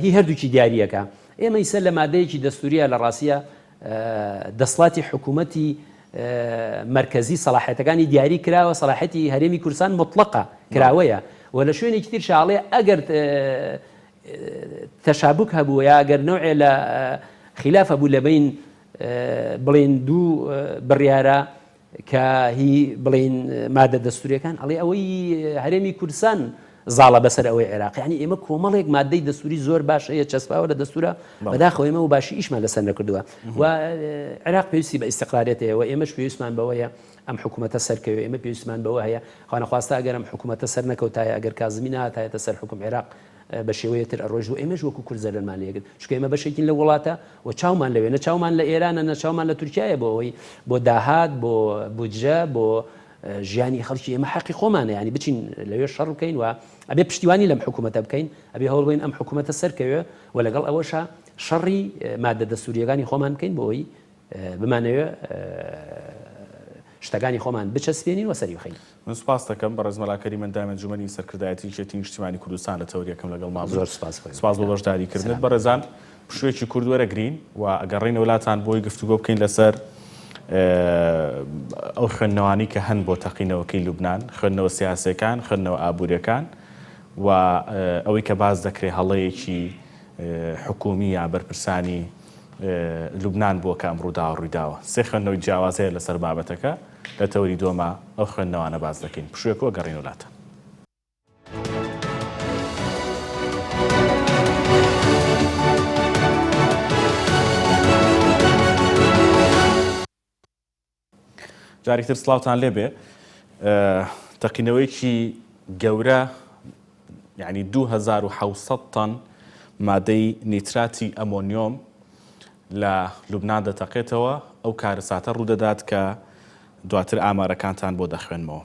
S2: هی هەردووکی دیاریەکا. ئێمە ئیسە لە مادەیەکی دەستوریە لە ڕاستیا دەسڵاتی حکوومەتی مەرکەزی سەڵاحیەتەکانی دیاری کراوە، سەڵاحیەتی هەرێمی کوردستان موتڵەقە، کراوەیە و لە شوێنێکی تریشا ئەڵێ ئەگەر تەشابوک هەبوو یا گەر نەوعێ لە خیلاف هەبوو لە بەین بڵێین دوو بڕیارە کە هی بڵێین مادە دەستوریەکان ئەڵێ ئەوەی هەرێمی کوردستان زاڵە بەسەر ئەوەی عێراق یعنی ئێمە کۆمەڵێک مادەی دەستوری زۆر باش هەیە چەسپاوە لە دەستورە بەداخەوە ئێمە و باشی ئیشمان لەسەر نەکردووە و عێراق پێویستی بە ئیستقرارێت هەیە و ئێمەش پێویستمان بەوەیە ئەم حکوومەتە سەرکەوێ ئێمە پێویستمان بەوە هەیە خوانەخواستە ئەگەر ئەم حکوومەتە سەر نەکەوتایە ئەگەر کازمی نەهاتایەتە سەر حوکم عێراق بە شێوەیە تر ئەڕۆیشت و ئێمەش وەکو کورد زەرەرمان لێ گرت چونکە ئێمە بەشێکین لەو وڵاتە و چاومان لەوێ نە چاومان لە ئێرانە نە چاومان لە تورکیایە بۆ ئەوەی بۆ داهات بۆ بودجە بۆ ژیانی خەڵکی ئێمە حەقی خۆمانە یانی بچین لەوێ شەڕ بکەین و ئەبێ پشتیوانی لەم حکوومەتە بکەین ئەبێ هەوڵ بەین ئەم حکوومەتە سەرکەوێ و لەگەڵ ئەوەشا شەڕی مادە دەستوورییەکانی خۆمان بکەین بۆ ئەوەی بمانەوێ شتەکانی خۆمان بچەسپێنین و سەری بخەین.
S1: من سوپاست دەکەم بەڕێز مەلا کەریم ئەندامی ئەنجومەنی سەرکردایەتی یەکێتی نیشتیمانی کوردستان لە تەوەری یەکەم لەگەڵمان بوویت.
S2: زۆر سوپاس بۆ
S1: سوپاس بۆ بەشداری کردنت. بەڕێزان پشوویەکی کورت وەرەگرین و ئەگەڕێینەوە لاتان بۆی گفتوگۆ بکەین لەسەر ئەو خوێندنەوانەی کە هەن بۆ تەقینەوەکەی لوبنان، خوێندنەوە سیاسیەکان، خوێندنەوە ئابووریەکان و ئەوەی کە باس دەکرێ هەڵەیەکی حکوومی یا بەرپرسانی لوبنان بووە کە ئەم ڕووداوە ڕوویداوە. سێ خوێندنەوەی جیاواز هەیە لەسەر بابەتەکە، لە تەوەری دووەما ئەو خوێندنەوانە باس دەکەین. پشوویەک و ئەگەڕێینەوە لاتان. جارێکی تر سڵاوتان لێبێ. تەقینەوەیەکی گەورە یعنی 2700 تەن مادەی نیتراتی ئەمۆنیۆم لە لوبناان دەتەقێتەوە ئەو کارەساتە ڕوودەدات کە دواتر ئامارەکانتان بۆ دەخوێنمەوە.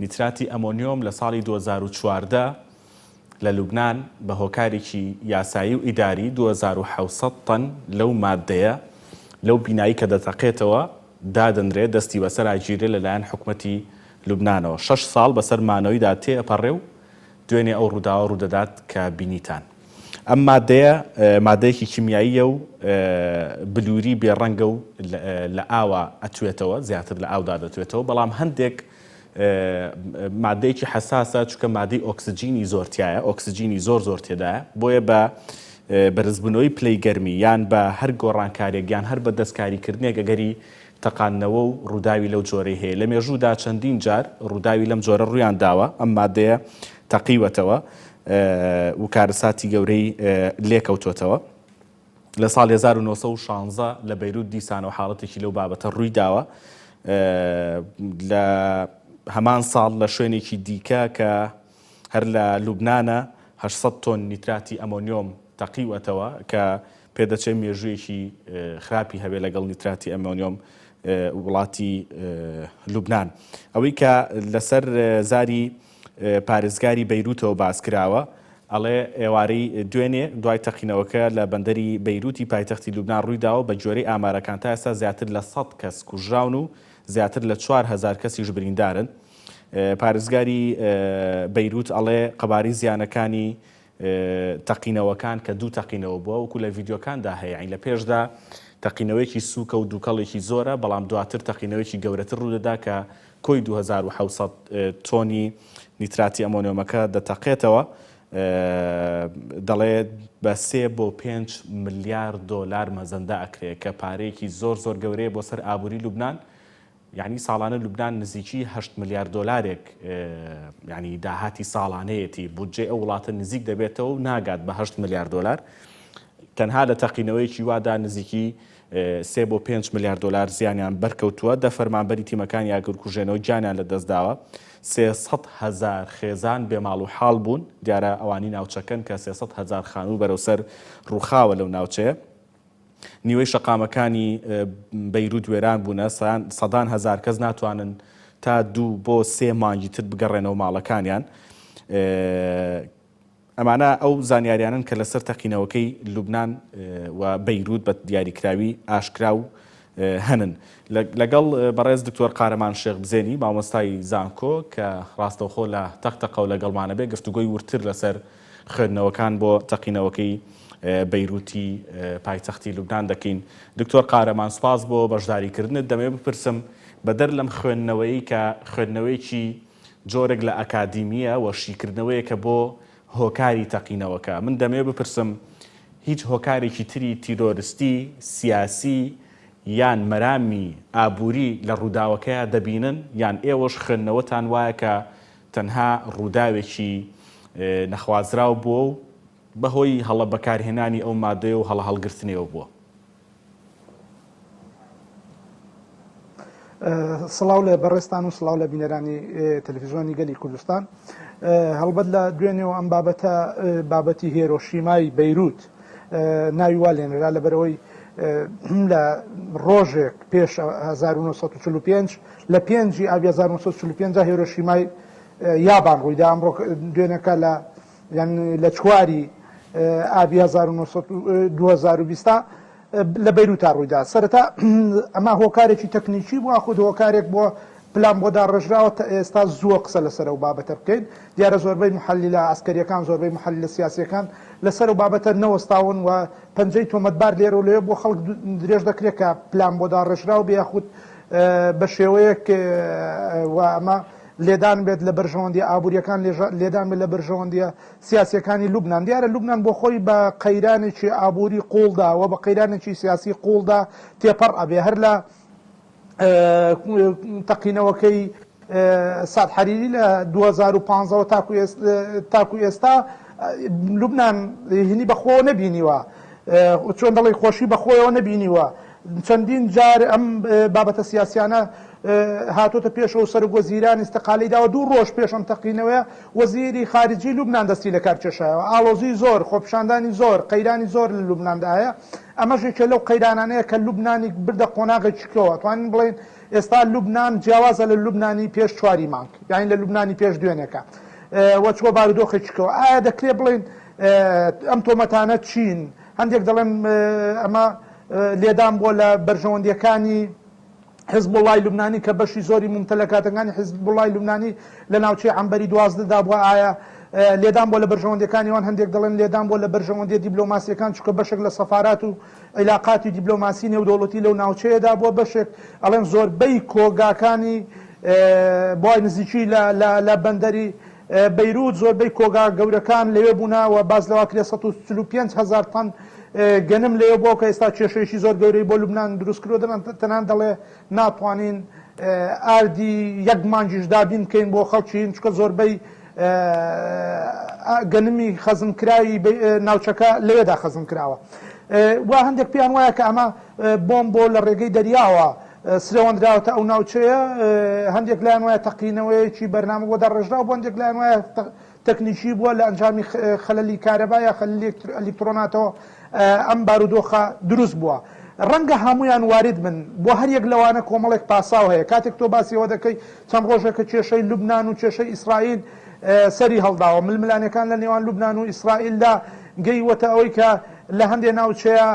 S1: نیتراتی ئەمۆنیۆم لە ساڵی 2014 لە لوبنان بە هۆکارێکی یاسایی و ئیداری 2700 تەن لەو ماددەیە لەو بینایی کە دەتەقێتەوە دادەنرێ دەستی بەسەرا گیرێ لەلایەن حکومەتی لوبنانەوە شەش ساڵ بەسەر مانەوەیدا تێئەپەڕێ و دوێنێ ئەو ڕووداوە ڕوودەدات کە بینیتان. ئەم ماددەیە ماددەیەکی کیمیاییە و بلووری بێ ڕەنگە و لە ئاوا ئەتوێتەوە، زیاتر لە ئاودا دەتوێتەوە، بەڵام هەندێک ماددەیەکی حەساسە چونکە مادەی ئۆکسجینی زۆر تیایە، ئۆکسجینی زۆر زۆر تێدایە، بۆیە بە بەرزبوونەوەی پلەی گەرمی یان بە هەر گۆڕانکارییەک یان هەر بە دەستکاریکردنێک ئەگەری تەقاندنەوە و ڕووداوی لەو جۆرەی هەیە. لە مێژوودا چەندین جار ڕووداوی لەم جۆرە ڕوویان داوە، ئەم ماددەیە تەقیوەتەوە و کارەساتی گەورەی لێکەوتۆتەوە. لە ساڵی 1916 لە بەیروت دیسانەوە حاڵەتێکی لەو بابەتە ڕووی داوە. لە هەمان ساڵ لە شوێنێکی دیکە کە هەر لە لوبنانە 800 تۆن نیتراتی ئەمۆنیۆم تەقیوەتەوە کە پێدەچێت مێژوویەکی خراپی هەبێت لەگەڵ نیتراتی ئەمۆنیۆم وڵاتی لوبنان. ئەوەی کە لەسەر زاری پارێزگاری بەیروتەوە باس کراوە، ئەڵێ ئێوارەی دوێنێ دوای تەقینەوەکە لە بەندەری بەیروتی پایتەختی لوبنان ڕوویداوە، بەگوێرەی ئامارەکان تا ئێستا زیاتر لە سەد کەس کوژراون و زیاتر لە 4000 کەسیش بریندارن. پارێزگاری بەیروت ئەڵێ قەبارەی زیانەکانی تەقینەوەکان کە دوو تەقینەوە بووە وەکو لە ڤیدیۆکاندا هەیە یانی لە پێشدا تەقینەوەیەکی سووکە و دووکەڵێکی زۆرە بەڵام دواتر تەقینەوەیەکی گەورەتر ڕوودەدا کە کۆی 2700 تۆنی نیتراتی ئەمۆنیۆمەکە دەتەقێتەوە دەڵێ بە سێ بۆ پێنج ملیار دۆلار مەزەندە ئەکرێ کە پارەیەکی زۆر زۆر گەورەیە بۆ سەر ئابووری لوبناان یانی ساڵانە لوبنان نزیکی هەشت ملیار دۆلارێک یانی داهاتی ساڵانەیەتی، بودجەی ئەو وڵاتە نزیک دەبێتەوە و ناگات بە هەشت ملیار دۆلار. تەنها لە تەقینەوەیەکی وادا نزیکی سێ بۆ پێنج ملیار دۆلار زیانیان بەرکەوتووە. دە فەرمانبەری تیمەکانی ئاگرکوژێنەوە گیانیان لەدەستداوە. 300 هەزار خێزان بێ ماڵ و حاڵ بوون. دیارە ئەوانی ناوچەکەن کە 300 هەزار خانوو بەرەو سەر ڕووخاوە لەو ناوچەیە. نیوەی شەقامەکانی بەیروت وێران بوونە، سەدان هەزار کەس ناتوانن تا دوو بۆ سێ مانگی تر بگەڕێنەوە ماڵەکانیان. ئەمانە ئەو زانیاریانەن کە لەسەر تەقینەوەکەی لوبنان و بەیروت بە دیاریکراوی ئاشکرا و هەنن. لەگەڵ بەڕێز دکتۆر قارەمان شێخ بزێنی مامۆستای زانکۆ کە ڕاستەوخۆ لە تەق تەقەوە لەگەڵمانە بێ گفتوگۆی وردتر لەسەر خوێندنەوەکان بۆ تەقینەوەکەی بەیروتی پایتەختی لوبنان دەکەین. دکتۆر قارەمان سوپاس بۆ بەشداریکردنت، دەمەوێت بپرسم بەدەر لەم خوێندنەوەیەی کە خوێندنەوەیەکی جۆرێک لە ئەکادیمییە و شیکردنەوەیەکە بۆ هۆکاری تەقینەوەکە، من دەمەوێت بپرسم هیچ هۆکارێکی تری تیرۆرستی، سیاسی یان مەرامی ئابووری لە ڕووداوەکەیا دەبینن یان ئێوەش خوێندنەوەتان وایە کە تەنها ڕووداوێکی نەخوازراو بووە و بەهۆی هەڵە بەکارهێنانی ئەو مادەیە و هەڵە هەڵگرتنیەوە بووە؟
S3: سڵاو لە بەڕێزتان و سڵاو لە بینەرانی تەلەفیزیۆنی گەلی کوردستان. هەڵبەت لە دوێنێەوە ئەم بابەتە بابەتی هێرۆشیمای بەیروت ناوی وا لێنرا لەبەرەوەی لە ڕۆژێک پێش 1945 لە پێنجی ئابی 1945 هێرۆشیمای یابان ڕوویدا ئەمڕۆ دوێنەکە لە یان لە چواری ئابی 2020 لە بەیروتا ڕوویدا. سەرەتا ئەمە هۆکارێکی تەکنیکی بوو یاخود هۆکارێک بۆ پلان بۆ داڕێژراوە تا ئێستا زووە قسە لەسەر ئەو بابەتە بکەین. دیارە زۆربەی موحەلیلە عەسکەرییەکان، زۆربەی موحەلیلە سیاسییەکان لەسەر ئەو بابەتە نەوەستاون و پەنجەی تۆمەتبار لێرە و لەوێ بۆ خەڵک درێژ دەکرێت کە پلان بۆ داڕێژراو بێ یاخود بە شێوەیەک و ئەمە لێدان بێت لە بەرژەوەندییە ئابوورییەکان، لێدان بێت لە بەرژەوەندییە سیاسیەکانی لوبنان. دیارە لوبنان بۆ خۆی بە قەیرانێکی ئابووری قووڵدا و بە قەیرانێکی سیاسی قووڵدا تێپەڕ ئەبێ. هەر لە تەقینەوەکەی سەعد حەریری لە 2015 وە تاکو ئێستا لوبنان هینی بە خۆوە نەبینیوە. چۆن دەڵێی خۆشی بە خۆیەوە نەبینیوە. چەندین جار ئەم بابەتە سیاسیانە هاتۆتە پێشەوە و سەرۆک وەزیران ئیستقالەی داوە، دوو ڕۆژ پێش ئەم تەقینەوەیە وەزیری خارجی لوبنان دەستی لەکار کێشایەوە. ئاڵۆزیی زۆر، خۆپیشاندانی زۆر، قەیرانی زۆر لە لوبناندا هەیە، ئەمەش یەکێ لەو قەیرانانەیە کە لوبنانی بردە قۆناغێکی کەوە، ئەتوانین بڵێین ئێستا لوبنان جیاوازە لە لوبنانی پێش چواری مانگ، یانی لە لوبنانی پێش دوێنێکە و چووە بارودۆخێکی کەوە. ئایا دەکرێ بڵێین ئەم تۆمەتانە چین؟ هەندێک دەڵێن ئەمە لێدان بووە لە بەرژەوەندییەکانی حزبوڵای لوبنانی کە بەشی زۆری مومتەلەکاتەکانی حزبوڵای لوبنانی لە ناوچەی عەنبەری 12 دا بووە ئایا لێدان بووە لە بەرژەوەندیەکانی وان هەندێک دەڵێن لێدان بووە لە بەرژەوەندیە دیبلۆماسیەکان چونکە بەشێک لە سەفارات و عیلاقاتی دیبلۆماسی نێودەوڵەتی لەو ناوچەیەدا بووە بەشێک ئەڵێن زۆربەی کۆگاکانی بۆی نزیکی لە بەندەری بەیروت زۆربەی کۆگا گەورەکان لەوێ بوونە و باس لەوە کرێ 145 هەزار تەن گەنم لەوێ بووە کە ئێستا کێشەیەکی زۆر گەورەی بۆ لوبنان دروست کردووە تەنان دەڵێ ناتوانین ئاردی یەک مانگیش دابین بکەین بۆ خەڵکی چونکە زۆربەی گەنمی خەزنکراوی ناوچەکە لەوێدا خەزن کراوە و هەندێک پێیان وایە کە ئەمە بۆم بۆ لە ڕێگەی دەریاوە سرەوەندراوەتە ئەو ناوچەیە، هەندێک لایان وایە تەقینەوەیەکی بەرنامە بۆ داڕێژراو بووە، هەندێک لایان وایە تەکنیکی بووە لە ئەنجامی خەلەلی کارەبا یا خەلەلی ئەلیکترۆناتەوە ئەم بارودۆخە دروست بووە. ڕەنگە هەموویان وارد بن، بۆ هەر یەک لەوانە کۆمەڵێک پاساو هەیە. کاتێک تۆ باسی ئەوە دەکەی چەند ڕۆژێکە کێشەی لوبنان و کێشەی ئیسرائیل سەری هەڵداوە، ململانێکان لە نێوان لوبنان و ئیسرائیلدا گەیوەتە ئەوەی کە لە هەندێ ناوچەیا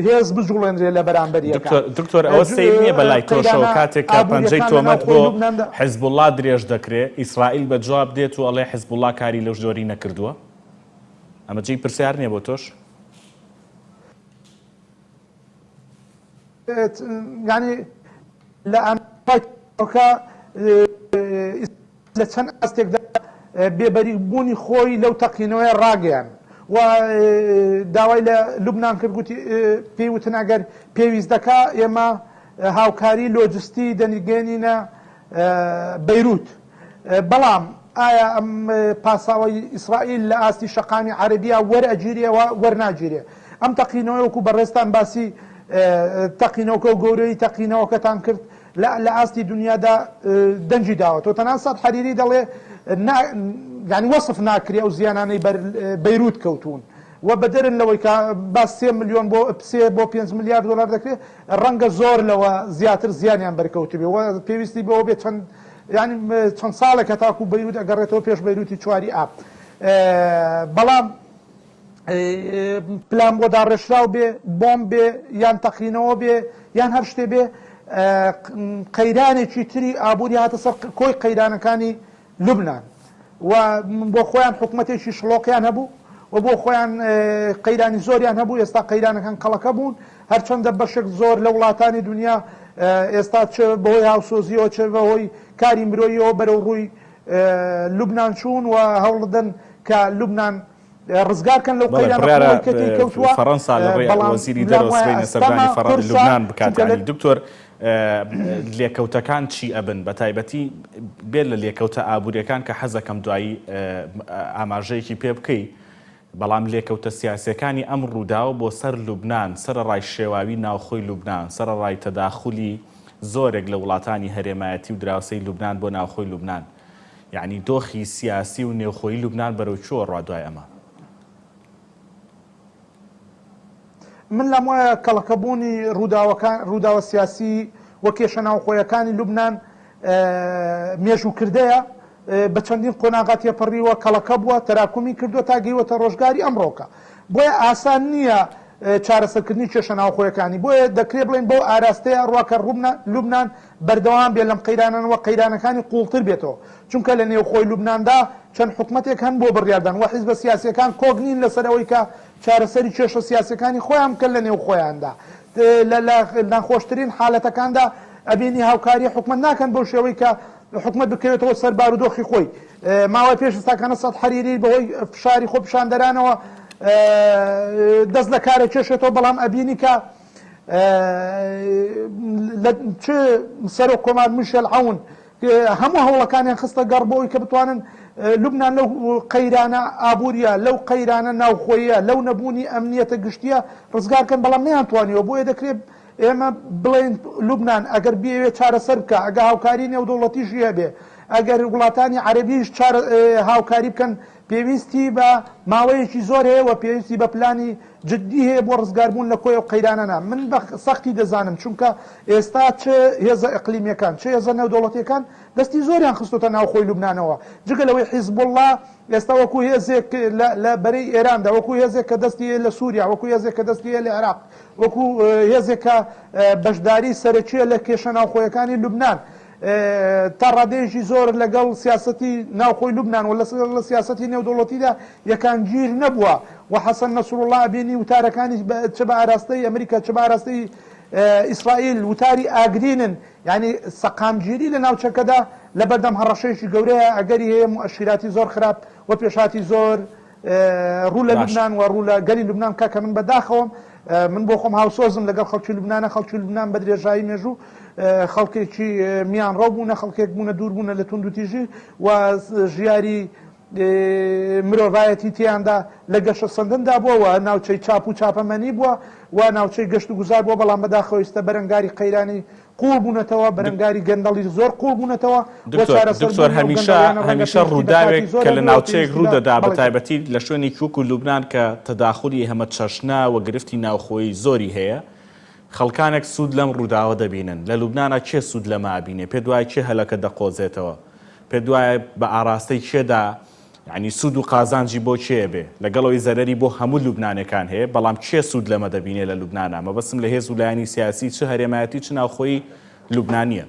S3: هێز بجوڵێنرێ لە بەرامبەر یەکا.
S1: دکتۆر ئەوە سەیر نییە بە لای تۆشەوە
S3: قەیرانە
S1: کاتێک کە پەنجەی
S3: ئابوورییەکان لە
S1: تۆمەت
S3: ناوخۆی
S1: بۆ
S3: لوبناندا.
S1: حزبوڵڵا درێژ دەکرێ، ئیسرائیل بە جواب دێت و ئەڵێ حزبوڵڵا کاری لەو جۆری نەکردووە؟ ئەمە جێی پرسیار نییە بۆ تۆش؟
S3: یانی لە ئەمریکا لە چەند ئاستێکدا بێبەری بوونی خۆی لەو تەقینەوەیە ڕاگەیان و داوای لە لوبناان کرد گوتی پێی وتن ئەگەر پێویست دەکا ئێمە هاوکاری لۆجستی دەنیگەێنینە بەیروت. بەڵام ئایا ئەم پاساوەی ئیسرائیل لە ئاستی شەقامی عەرەبیا وەرئەگیرێ و وەرناگیرێ؟ ئەم تەقینەوەی وەکو بەڕێزتان باسی تەقینەوەکە و گەورەیی تەقینەوەکەتان کرد لە ئاستی دنیادا دەنگی داوەتەوە. تەنانەت سەعد حەریری دەڵێ نا یانی وەسف ناکرێ ئەو زیانانەی بەر بەیروت کەوتوون و بەدەرن لەوەی کە باس سێ ملیۆن بۆ سێ بۆ پێنج ملیار دۆلار دەکرێ ڕەنگە زۆر لەوە زیاتر زیانیان بەرکەوتبێ و پێویستی بەوە بێت چەند یانی چەند ساڵێک هەتاکوو بەیروت ئەگەڕێتەوە پێش بەیروتی چواری ئاب. بەڵام پلان بۆ داڕێژراو بێ، بۆمب بێ یان تەقینەوە بێ یان هەر شتێ بێ، قەیرانێکی تری ئابووری هاتە سەر کۆی قەیرانەکانی لوبنان و بۆ خۆیان حکومەتێکی شڵۆقیان هەبوو و بۆ خۆیان قەیرانی زۆریان هەبوو، ئێستا قەیرانەکان کەڵەکە بوون، هەرچەندە بەشێک زۆر لە وڵاتانی دونیا ئێستا چ بەهۆی هاوسۆزیەوە چ بەهۆی کاری مرۆییەوە بەرەو ڕووی لوبنان چوون و هەوڵدەن کە لوبنان ڕزگار کەن لەو
S1: بەڵێ
S3: قەیرانە
S1: بڕیارە
S3: قوڵەی کە تێی کەوتووە،
S1: فەڕەنسا لە ڕێی
S3: بەڵام
S1: وەزیری
S3: لام
S1: دەرەوە
S3: وایە
S1: سبەینێ
S3: ئەستەمە
S1: سەردانی فەڕ
S3: قورسە
S1: لوبنان بکات
S3: چونکە لە
S1: یانی دکتۆر لێکەوتەکان چی ئەبن بە تایبەتی بێ لە لێکەوتە ئابووریەکان کە حەزەکەم دوایی ئاماژەیەکی پێ بکەی بەڵام لێکەوتە سیاسیەکانی ئەم ڕووداوە بۆ سەر لوبنان سەرەڕای شێواوی ناوخۆی لوبنان سەرەڕای تەداخولی زۆرێک لە وڵاتانی هەرێمایەتی و دراوسێی لوبنان بۆ ناوخۆی لوبنان یەعنی دۆخی سیاسی و نێوخۆیی لوبنان بەرەو کوێ ڕوا دوای ئەمە؟
S3: من لام وایە کەڵەکەبوونی ڕووداوەکان، ڕووداوە سیاسی و کێشە ناوخۆیەکانی لوبنان مێژووکردەیە، بە چەندین قۆناغا تێپەڕیوە، کەڵەکە بووە، تەراکومی کردووە تا گەیوەتە ڕۆژگاری ئەمڕۆکە. بۆیە ئاسان نییە چارەسەرکردنی کێشە ناوخۆیەکانی. بۆیە دەکرێ بڵێین بەو ئاراستەیە ئەڕوا کە لوبنان بەردەوام بێت لەم قەیرانانە و قەیرانەکانی قووڵتر بێتەوە، چونکە لە نێوخۆی لوبناندا چەند حکومەتێک هەن بۆ بڕیاردان و حیزبە سیاسییەکان کۆک نین لەسەر ئەوەی کە چارەسەری کێشە سیاسییەکانی خۆیان بکەن لە نێو خۆیاندا. لە ناخۆشترین حالەتەکاندا ئەبینی هاوکاری حکومەت ناکەن بەو شێوەی کە حکومەت بکەوێتەوە سەر بارودۆخی خۆی. ماوەی پێش ئێستاکانە سەعد حەریری بەهۆی فشاری خۆپیشاندەرانەوە دەست لە کارە کێشێتەوە، بەڵام ئەبینی کە لە چ سەرۆک کۆمار میشێل عەون هەموو هەوڵەکانیان خستە گەڕ بۆ ئەوی کە بتوانن لوبنان لەو قەیرانە ئابووریە، لەو قەیرانە ناوخۆییە، لەو نەبوونی ئەمنیەتە گشتیە ڕزگار کەن، بەڵام نەیانتوانیوە. بۆیە دەکرێت ئێمە بڵێین لوبنان ئەگەر بیەوێت چارەسەر بکا، ئەگە هاوکاری نێودەوڵەتیشی هەبێ، ئەگەر وڵاتانی عەرەبیش هاوکاری بکەن، پێویستی بە ماوەیەکی زۆر هەیە و پێویستی بە پلانی جدی هەیە بۆ ڕزگاربوون لە کۆی ئەو قەیرانانە. من بە سەختی دەزانم، چونکە ئێستا چ هێزە ئیقلیمییەکان، چ هێزە نێودەوڵەتییەکان دەستی زۆریان خستۆتە ناوخۆی لوبنانەوە. جگە لەوەی حیزبوڵڵا ئێستا وەکو هێزێک لە بەرەی ئێراندا، وەکو هێزێک کە دەستی هەیە لە سووریا، وەکو هێزێک کە دەستی هەیە لە عێراق، وەکو هێزێک کە بەشداری سەرەکییە لە کێشە ناوخۆیەکانی لوبنان، تا ڕادەیەکی زۆر لەگەڵ سیاسەتی ناوخۆی لوبنان و لە سیاسەتی نێودەوڵەتیدا یەکانگیر نەبووە و حەسەن نەسروڵڵا ئەبینی وتارەکانی چ بە ئاراستەی ئەمریکا چ بە ئاراستەی ئیسرائیل وتاری ئاگرینن، یانی سەقامگیری لە ناوچەکەدا لەبەردەم هەڕەشەیەکی گەورەیە، ئەگەری هەیە موئەشیراتی زۆر خراپ و پێشهاتی زۆر ڕوو لە لوبنان و ڕوو لە گەلی لوبنان بکا کە من بە داخەوەم من بۆ خۆم هاوسۆزم لەگەڵ خەڵکی لوبنانە خەڵکی لوبنان بە درێژایی مێژوو خەڵکێکی میانڕەو بوونە خەڵکێک بوونە دوور بوونە لە توندوتیژی و ژیاری مرۆڤایەتی تیاندا لە گەشە سەندندا بووە و ناوچەی چاپ و چاپەمەنی بووە و ناوچەی گەشت و گوزار بووە بەڵام بەداخەوە ئیستا بەرەنگاری قەیرانی قووڵ بوونەتەوە، بەرەنگاری گەندەڵی زۆر قووڵ بوونەتەوە و
S1: دکتۆر
S3: چارەسەر
S1: دکتۆر
S3: بوونی ئەو
S1: هەمیشە
S3: گەندەڵیانە ڕەنگە
S1: هەمیشە
S3: پێویستی بە کاتی
S1: ڕووداوێک
S3: زۆر
S1: کە لە
S3: هەبێ و
S1: ناوچەیەک
S3: پێویستی
S1: ڕوو
S3: بە
S1: دەدا بە
S3: بەڵێ
S1: تایبەتی لە شوێنێکی وەکوو لوبنان کە تەداخولی هەمە چەشنە و گرفتی ناوخۆیی زۆری هەیە خەڵکانێک سوود لەم ڕووداوە دەبینن لە لوبنانا کێ سوود لەمە ئەبینێ پێت وایە کێ هەلەکە دەقۆزێتەوە پێت وایە بە ئاڕاستەی کێدا یانی سوود و قازانجی بۆ کێ ئەبێ؟ لەگەڵ ئەوەی زەرەری بۆ هەموو لوبنانێکان هەیە، بەڵام کێ سوود لەمە دەبینێ لە لوبنانا؟ مەبەستم لە هێز و لایەنی سیاسی چ هەرێمایەتی چ ناوخۆیی لوبنانییە.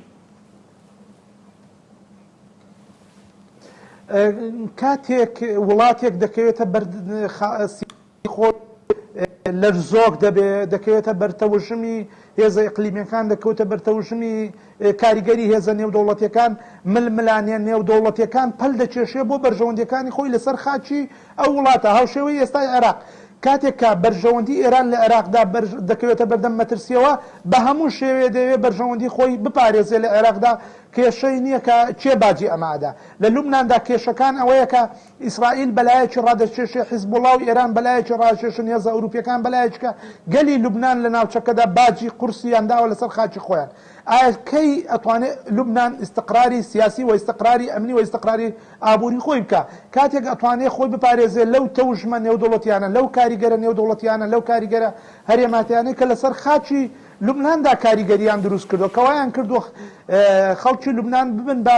S3: کاتێک وڵاتێک دەکەوێتە بەر خۆی لەرزۆک دەبێ، دەکەوێتە بەر تەوژمی هێزە ئیقلیمیەکان، دەکەوتە بەر تەوژمی کاریگەری هێزە نێودەوڵەتیەکان، ململانێ نێودەوڵەتیەکان پەل دەکێشێ بۆ بەرژەوەندیەکانی خۆی لەسەر خاکی ئەو وڵاتە، هاوشێوەی ئێستای عێراق کاتێک کە بەرژەوەندی ئێران لە عێراقدا دەکەوێتە بەردەم مەترسیەوە، بە هەموو شێوەیە دەیەوێ بەرژەوەندی خۆی بپارێزێ لە عێراقدا، کێشەی نیە کە کێ باجی ئەمە ئەدا. لە لوبناندا کێشەکان ئەوەیە کە ئیسرائیل بەلایەکی ڕادەکێشێ، حیزبوڵا و ئێران بەلایەکی ڕاکێشن، هێزە ئەوروپیەکان بەلایەکیکە، گەلی لوبنان لە ناوچەکەدا باجی قورسیان داوە لەسەر خاکی خۆیان. ئایا کەی ئەتوانێ لوبنان ئیستقراری سیاسی و ئیستقراری ئەمنی و ئیستقراری ئابوری خۆی بکا؟ کاتێک ئەتوانێ خۆی بپارێزێ لەو تەوژمە نێودەوڵەتیانە، لەو کاریگەرە نێودەوڵەتیانە، لەو کاریگەرە هەرێماتیانەی کە لەسەر خاکی لوبناندا کاریگەریان دروست کردوە، کە وایان کردوە خەڵکی لوبنان ببن بە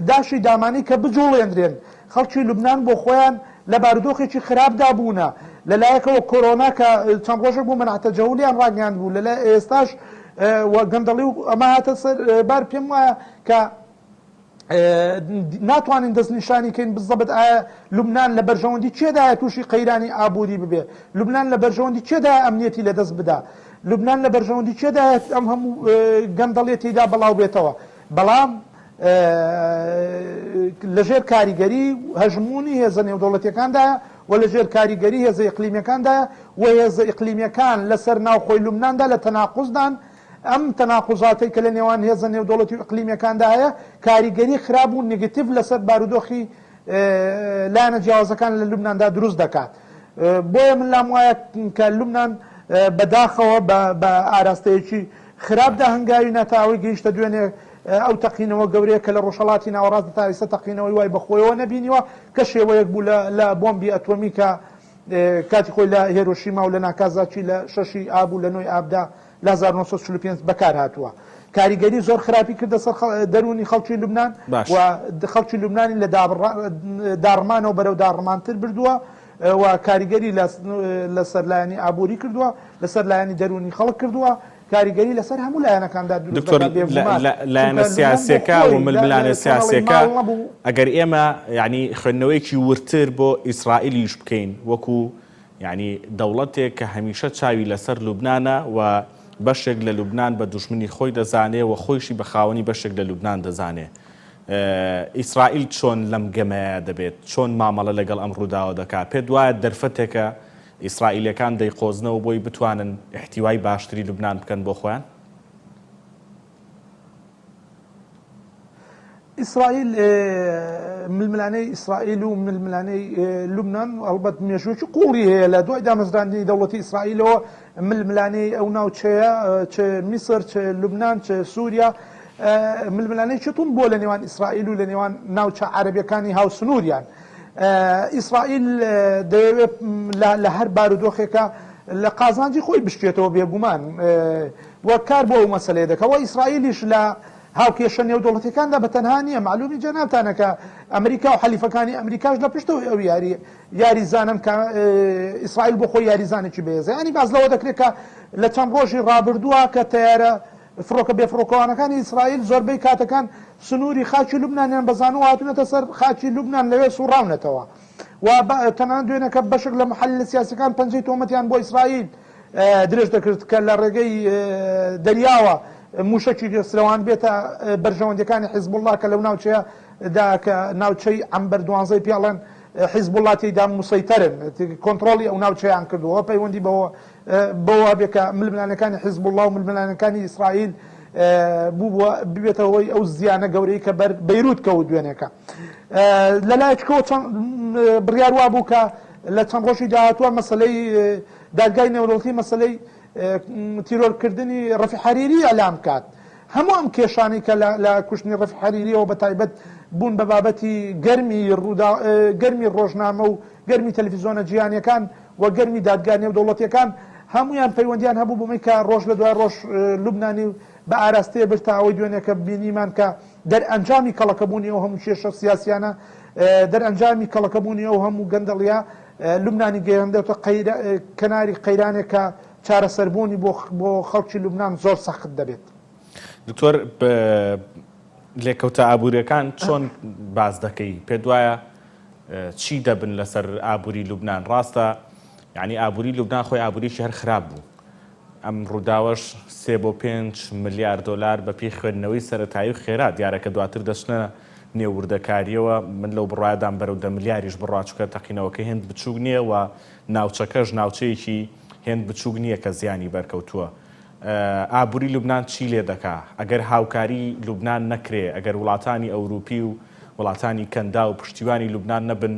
S3: داشی دامانی کە بجوڵێندرێن. خەڵکی لوبنان بۆ خۆیان لە بارودۆخێکی خراپدا بوونە، لە لایەکەوە کۆرۆنا کە چەند ڕۆژێک بوو مەنع تەجەولیان ڕاگەیاند بوو، لە لای ئێستاش و گەندەڵی و ئەمە هاتە سەر بار، پێم وایە کە ناتوانین دەستنیشانی کەین بزەبت ئایا لوبنان لە بەرژەوەندی کێدایە تووشی قەیرانی ئابووری ببێ، لوبنان لە بەرژەوەندی کێدایە ئەمنیەتی لەدەست بدا، لوبنان لە بەرژەوەندی کێدایە ئەم هەموو گەندەڵیە تێیدا بڵاو بێتەوە، بەڵام لەژێر کاریگەری هەژموونی هێزە نێودەوڵەتیەکاندایە و لەژێر کاریگەری هێزە ئیقلیمیەکاندایە و هێزە ئیقلیمیەکان لەسەر ناوخۆی لوبناندا لە تەناقوزدان، ئەم تەناقوزاتەی کە لە نێوان هێزە نێودەوڵەتی و ئیقلیمیەکاندا هەیە کاریگەری خراپ و نگتیڤ لەسەر بارودۆخی لایەنە جیاوازەکان لە لوبناندا دروست دەکات. بۆیە من لام وایە کە لوبنان بەداخەوە بە ئاراستەیەکی خراپدا هەنگاوی نا تا ئەوەی گەیشتە دوێنێ ئەو تەقینەوە گەورەیە کە لە ڕۆژهەڵاتی ناوەڕاستدا تا ئێستا تەقینەوەی وای بەخۆیەوە نەبینیوە کە شێوەیەک بوو لە بۆمبی ئەتۆمی کە کاتی خۆی لە هێرۆشیما و لە ناکازاکی لە شەشی ئاب و لە نۆی ئابدا لە 1945 بەکار هاتووە. کاریگەری زۆر خراپی کردە سەر دەروونی خەڵکی لوبنان و خەڵکی لوبنانی لە داڕمانەوە بەرەو داڕمانتر بردووە و کاریگەری لەسەر لایەنی ئابووری کردووە، لەسەر لایەنی دەروونی خەڵک کردووە، کاریگەری لەسەر هەموو لایەنەکاندا دروست
S1: دکتۆر
S3: دەکات بێگومان،
S1: لایەنە
S3: چونکە لوبنان بۆ
S1: سیاسیەکە و
S3: خۆی
S1: ململانێ
S3: کۆمەڵێک
S1: سیاسیەکە
S3: ماڵ نەبوو.
S1: ئەگەر ئێمە یانی خوێندنەوەیەکی وردتر بۆ ئیسرائیلیش بکەین وەکو یانی دەوڵەتێک کە هەمیشە چاوی لەسەر لوبنانە و بەشێک لە لوبنان بە دوژمنی خۆی دەزانێ و خۆیشی بە خاوەنی بەشێک لە لوبنان دەزانێ ئیسرائیل چۆن لەم گەمەیە دەبێت؟ چۆن مامەڵە لەگەڵ ئەم ڕووداوە دەکا؟ پێت وایە دەرفەتێکە ئیسرائیلیەکان دەیقۆزنەوە بۆی بتوانن ئیحتیوای باشتری لوبنان بکەن بۆ خۆیان؟
S3: ئیسرائیل ململانێی ئیسرائیل و ململانێی لوبنان ئەڵبەت مێژوویەکی قوڵی هەیە لە دوای دامەزراندنی دەوڵەتی ئیسرائیلەوە ململانێی ئەو ناوچەیە چ میسر چ لوبنان چ سووریا ململانێکی توند بووە لە نێوان ئیسرائیل و لە نێوان ناوچە عەرەبیەکانی هاوسنووریان. ئیسرائیل دەیەوێت لە هەر بارودۆخێکە لە قازانجی خۆی بشکێتەوە بێگومان و کار بۆ ئەو مەسەلەیە دەکات و ئیسرائیلیش لە هاوکێشە نێودەوڵەتیەکاندا بە تەنها نییە مەعلومی جەنابتانە کە ئەمریکا و حەلیفەکانی ئەمریکاش لە پشتەوەی ئەو یاری یاریزانن کە ئیسرائیل بۆ خۆی یاریزانێکی بەهێزە یانی باس لەوە دەکرێت کە لە چەند ڕۆژی ڕابردووە کە تەیارە فڕۆکە بێفڕۆکەوانەکانی ئیسرائیل زۆربەی کاتەکان سنووری خاکی لوبنانیان بەزانووە هاتوونەتە سەر خاکی لوبنان لەوێ سوڕاونەتەوە و تەنانەت دوێنێکە بەشێک لە موحەلیلە سیاسیەکان پەنجەی تۆمەتیان بۆ ئیسرائیل درێژ دەکرد کە لە ڕێگەی دەریاوە مووشەکی سرەوان بێتە بەرژەوەندیەکانی حیزبوڵڵا کە لەو ناوچەیە دا کە ناوچەی عەمبەر دوانزەی پێڵێن حیزبوڵڵا تێیدا موسەیتەرن کۆنتڕۆڵی ئەو ناوچەیان کردووە پەیوەندی بەوە بەوە هەبێ کە ململانێکانی حیزبوڵڵا و ململانێکانی ئیسرائیل بووبووە ببێتە هۆی ئەو زیانە گەورەی کە بەر بەیروت کەوت دوێنێکە. لە لایەکەوە چەند بڕیار وا بوو کە لە چەند ڕۆژی داهاتووە مەسەلەی دادگای نێودەوڵەتی مەسەلەی تیرۆرکردنی ڕەفیق حەریری ئیعلام بکات. هەموو ئەم کێشانەی کە لە کوشتنی ڕەفیق حەریریەوە بە تایبەت بوون بە بابەتی گەرمی ڕوودا گەرمی ڕۆژنامە و گەرمی تەلەفیزۆنە جیهانیەکان و گەرمی دادگا نێودەوڵەتیەکان هەموویان پەیوەندیان هەبوو بەمەی کە ڕۆژ لە دوای ڕۆژ لوبنانی بە ئاراستەیە برد تا ئەوەی دوێنێ کە بینیمان کە دەرئەنجامی کەڵەکەبوونی ئەو هەموو کێشە سیاسیانە دەرئەنجامی کەڵەکەبوونی ئەو هەموو گەندەڵیە لوبنانی گەیاندێتە کەناری قەیرانێک کە چارەسەربوونی بۆ بۆ خەڵکی لوبنان زۆر سەخت دەبێت.
S1: دکتۆر لێکەوتە ئابووریەکان چۆن باس دەکەی؟ پێت وایە چی دەبن لەسەر ئابووری لوبنان؟ ڕاستە یعنی ئابووری لوبنان خۆی ئابووریی هەر خراپ بوو. ئەم ڕووداوەش سێ بۆ پێنج ملیار دۆلار بە پێی خوێندنەوەی سەرەتایی و خێرا دیارە کە دواتر دەچنە نێو وردەکارییەوە، من لەو بڕوایەدام بەرەو دە ملیاریش بڕوا چونکە تەقینەوەکە هێند بچووک نییە و ناوچەکەش ناوچەیەکی هێند بچووک نییە کە زیانی بەرکەوتووە. ئابووری لوبنان چی لێ دەکا؟ ئەگەر هاوکاری لوبنان نەکرێ، ئەگەر وڵاتانی ئەوروپی و وڵاتانی کەنداو پشتیوانی لوبنان نەبن،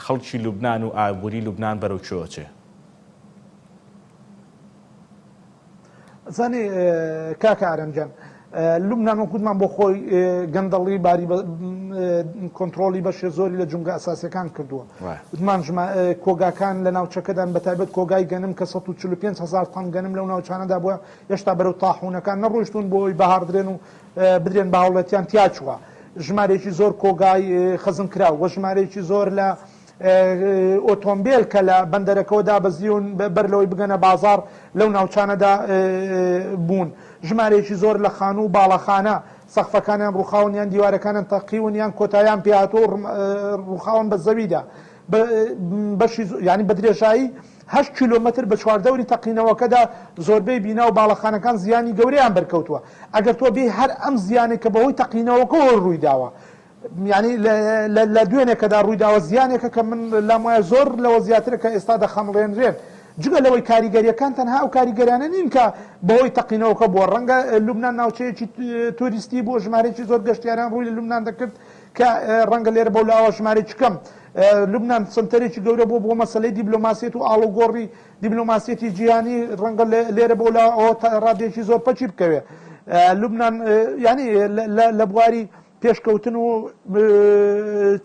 S1: خەڵکی لوبنان و ئابووری لوبنان بەرەو کوێ ئەچێ؟
S3: زانی کاکە ئارام گیان لوبنان وەک وتمان بۆ خۆی گەندەڵی باری کۆنترۆڵی بەشێ زۆری لە جومگە ئەساسیەکان کردووە وتمان کۆگاکان لە ناوچەکەدان بە تایبەت کۆگای گەنم کە 145 هزار تەن گەنم لەو ناوچانەدا بووە هێشتا بەرەو تاحونەکان نەڕۆیشتون بۆ ئەوی بەهاڕدرێن و بدرێن بە هاوڵاتیان تیاچووە. ژمارەیەکی زۆر کۆگای خەزنکراو و ژمارەیەکی زۆر لە ئۆتۆمبێل کە لە بەندەرەکەوە دابەزیون بەر لەوەی بگەنە بازاڕ لەو ناوچانەدا بوون. ژمارەیەکی زۆر لە خانوو و باڵەخانە سەقفەکانیان ڕووخاون یان دیوارەکانیان تەقیون یان کۆتاییان پێهاتووە و ڕووخاون بە زەویدا. بەشی یانی بە درێژایی هەشت کیلۆمەتر بە چواردەوری تەقینەوەکەدا زۆربەی بینا و باڵەخانەکان زیانی گەورەیان بەرکەوتووە. ئەگەر تۆ بێی هەر ئەم زیانەی کە بەهۆی تەقینەوەکەوە ڕوویداوە یانی لە دوێنێکەدا ڕوویداوە زیانێکە کە من لام وایە زۆر لەوە زیاترە کە ئێستا دەخەمڵێنرێن. جگە لەوەی کاریگەرییەکان تەنها ئەو کاریگەریانە نین کە بەهۆی تەقینەوەکە بووە، ڕەنگە لوبنان ناوچەیەکی توریستی بووە ژمارەیەکی زۆر گەشتیاران ڕووی لە لوبنان دەکرد کە ڕەنگە لێرە بەو لاوە ژمارەیەکی کەم لوبنان سەنتەرێکی گەورە بووە بۆ مەسەلەی دیبلۆماسیەت و ئاڵوگۆڕی دیبلۆماسیەتی جیهانی ڕەنگە لێرە بەو لاوە ئەوە تا ڕادەیەکی زۆر پەکی بکەوێ. لوبنان یانی لە بواری پێشکەوتن و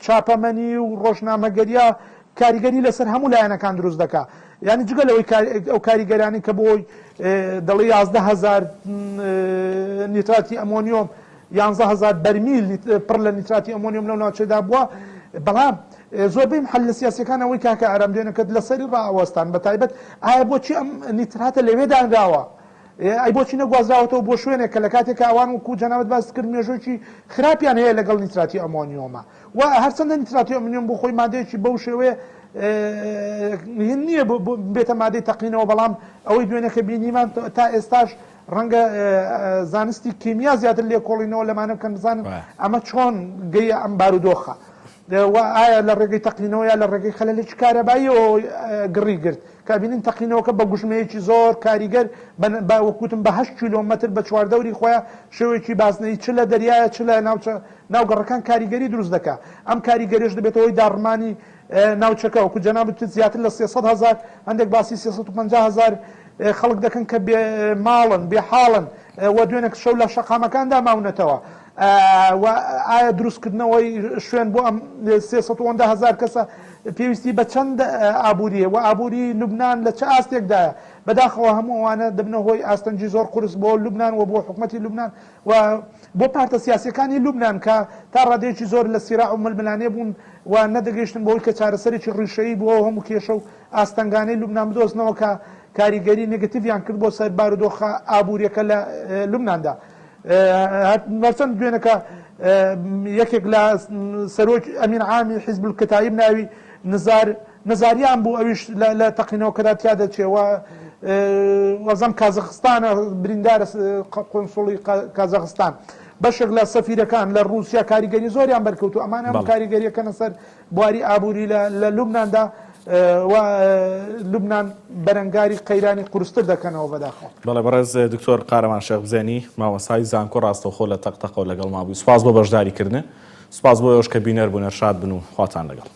S3: چاپەمەنی و ڕۆژنامەگەریە کاریگەری لەسەر هەموو لایەنەکان دروست دەکا یعنی جگە لەوەی ئەو کاریگەرانی کە بۆی دەڵێ 11 هەزار نیتراتی ئەمۆنیۆم 11 هەزار بەرمیل پڕ لە نیتراتی ئەمۆنیۆم لەو ناوچەدا بووە بەڵام زۆربەی محللە سیاسیەکان ئەوەی کاکە ئارام دوێنەکەت لەسەری ڕائەوەستان بە تایبەت ئایا بۆچی ئەم نیتراتە لەوێ دانراوە ئەی بۆچی نەگوازراوەتەوە بۆ شوێنێک کە لە کاتێکا ئەوان وەکو جەنابت باست کرد مێژوویەکی خراپیان هەیە لەگەڵ نیتراتی ئەمۆنیۆمە و هەرچەندە نیتراتی ئەمۆنیۆم بۆ خۆی مادەیەکی بەو شێوەیە هین نییە بێتە مادەی تەقینەوە بەڵام ئەوەی دوێنێکە بینیمان تا ئێستاش ڕەنگە زانستی کیمیا زیاتر لێکۆڵینەوە لەمانە بکەن بزانن ئەمە چۆن گەیە ئەم بارودۆخە و ئایا لە ڕێگەی تەقینەوە یا لە ڕێگەی خەلەلێکی کارەباییەوە گڕی گرت کە بینین تەقینەوەکە بە گوژمەیەکی زۆر کاریگەر بە وەک وتم بە هەشت کیلۆمەتر بە چواردەوری خۆیان شێوەیەکی بازنەیی چ لە دەریایە چ لە ناوچە ناو گەڕەکان کاریگەری دروست دەکا ئەم کاریگەریش دەبێتە هۆی داڕمانی ناوچەکە وەکو جەنابت وتت زیاتر لە 300 هەزار هەندێک باسی 350 هەزار خەڵک دەکەن کە بێ ماڵن بێ حاڵن و دوێنێک شەو لە شەقامەکاندا ماونەتەوە و ئایا دروستکردنەوەی شوێن بۆ ئەم 300 هەزار کەسە پێویستی بە چەند ئابووریە و ئابووری لوبناان لە چ ئاستێکدایە بەداخەوە هەموو ئەوانە دەبنە هۆی ئاستەنگی زۆر قورس بۆ لوبناان و بۆ حکومەتی لوبناان و بۆ پارتە سیاسیەکانی لوبناان کە تا ڕادەیەکی زۆر لە سیراع و ململانێ بوون و نەدەگەیشتن بەوەی کە چارەسەرێکی ڕیشەیی بۆ هەموو کێشە و ئاستەنگانەی لوبناان بدۆزنەوە کە کاریگەری نگەتیڤیان کرد بۆ سەر بارودۆخە ئابووریەکە لە لوبنااندا. هەرچەند دوێنەکە یەکێک لە سەرۆک ئەمین عامی حیزب الکتایب ناوی نزار نزاریان بوو ئەویش لە تەقینەوەکەدا تیا دەچێ و وەزەم کازاخستانە بریندارە قونسوڵی کازاخستان بەشێک لە سەفیرەکان لە رووسیا کاریگەری زۆریان بەرکەوتو ئەمانە هەموو کاریگەریەکەنە سەر بواری ئابووری لە لوبناندا و لوبنان بەرەنگاری قەیرانی قورستر دەکەنەوە بەداخەوە.
S1: بەڵێ بەڕێز دکتۆر قارەمان شێخ بزێنی مامۆستای زانکۆ ڕاستەوخۆ لە تەق تەقەوە لەگەڵما بووی سوپاس بۆ بەشداری کردنت سوپاس بۆ ئێوەش کە بینەر بوون هەر شاد بن و خواتان لەگەڵ.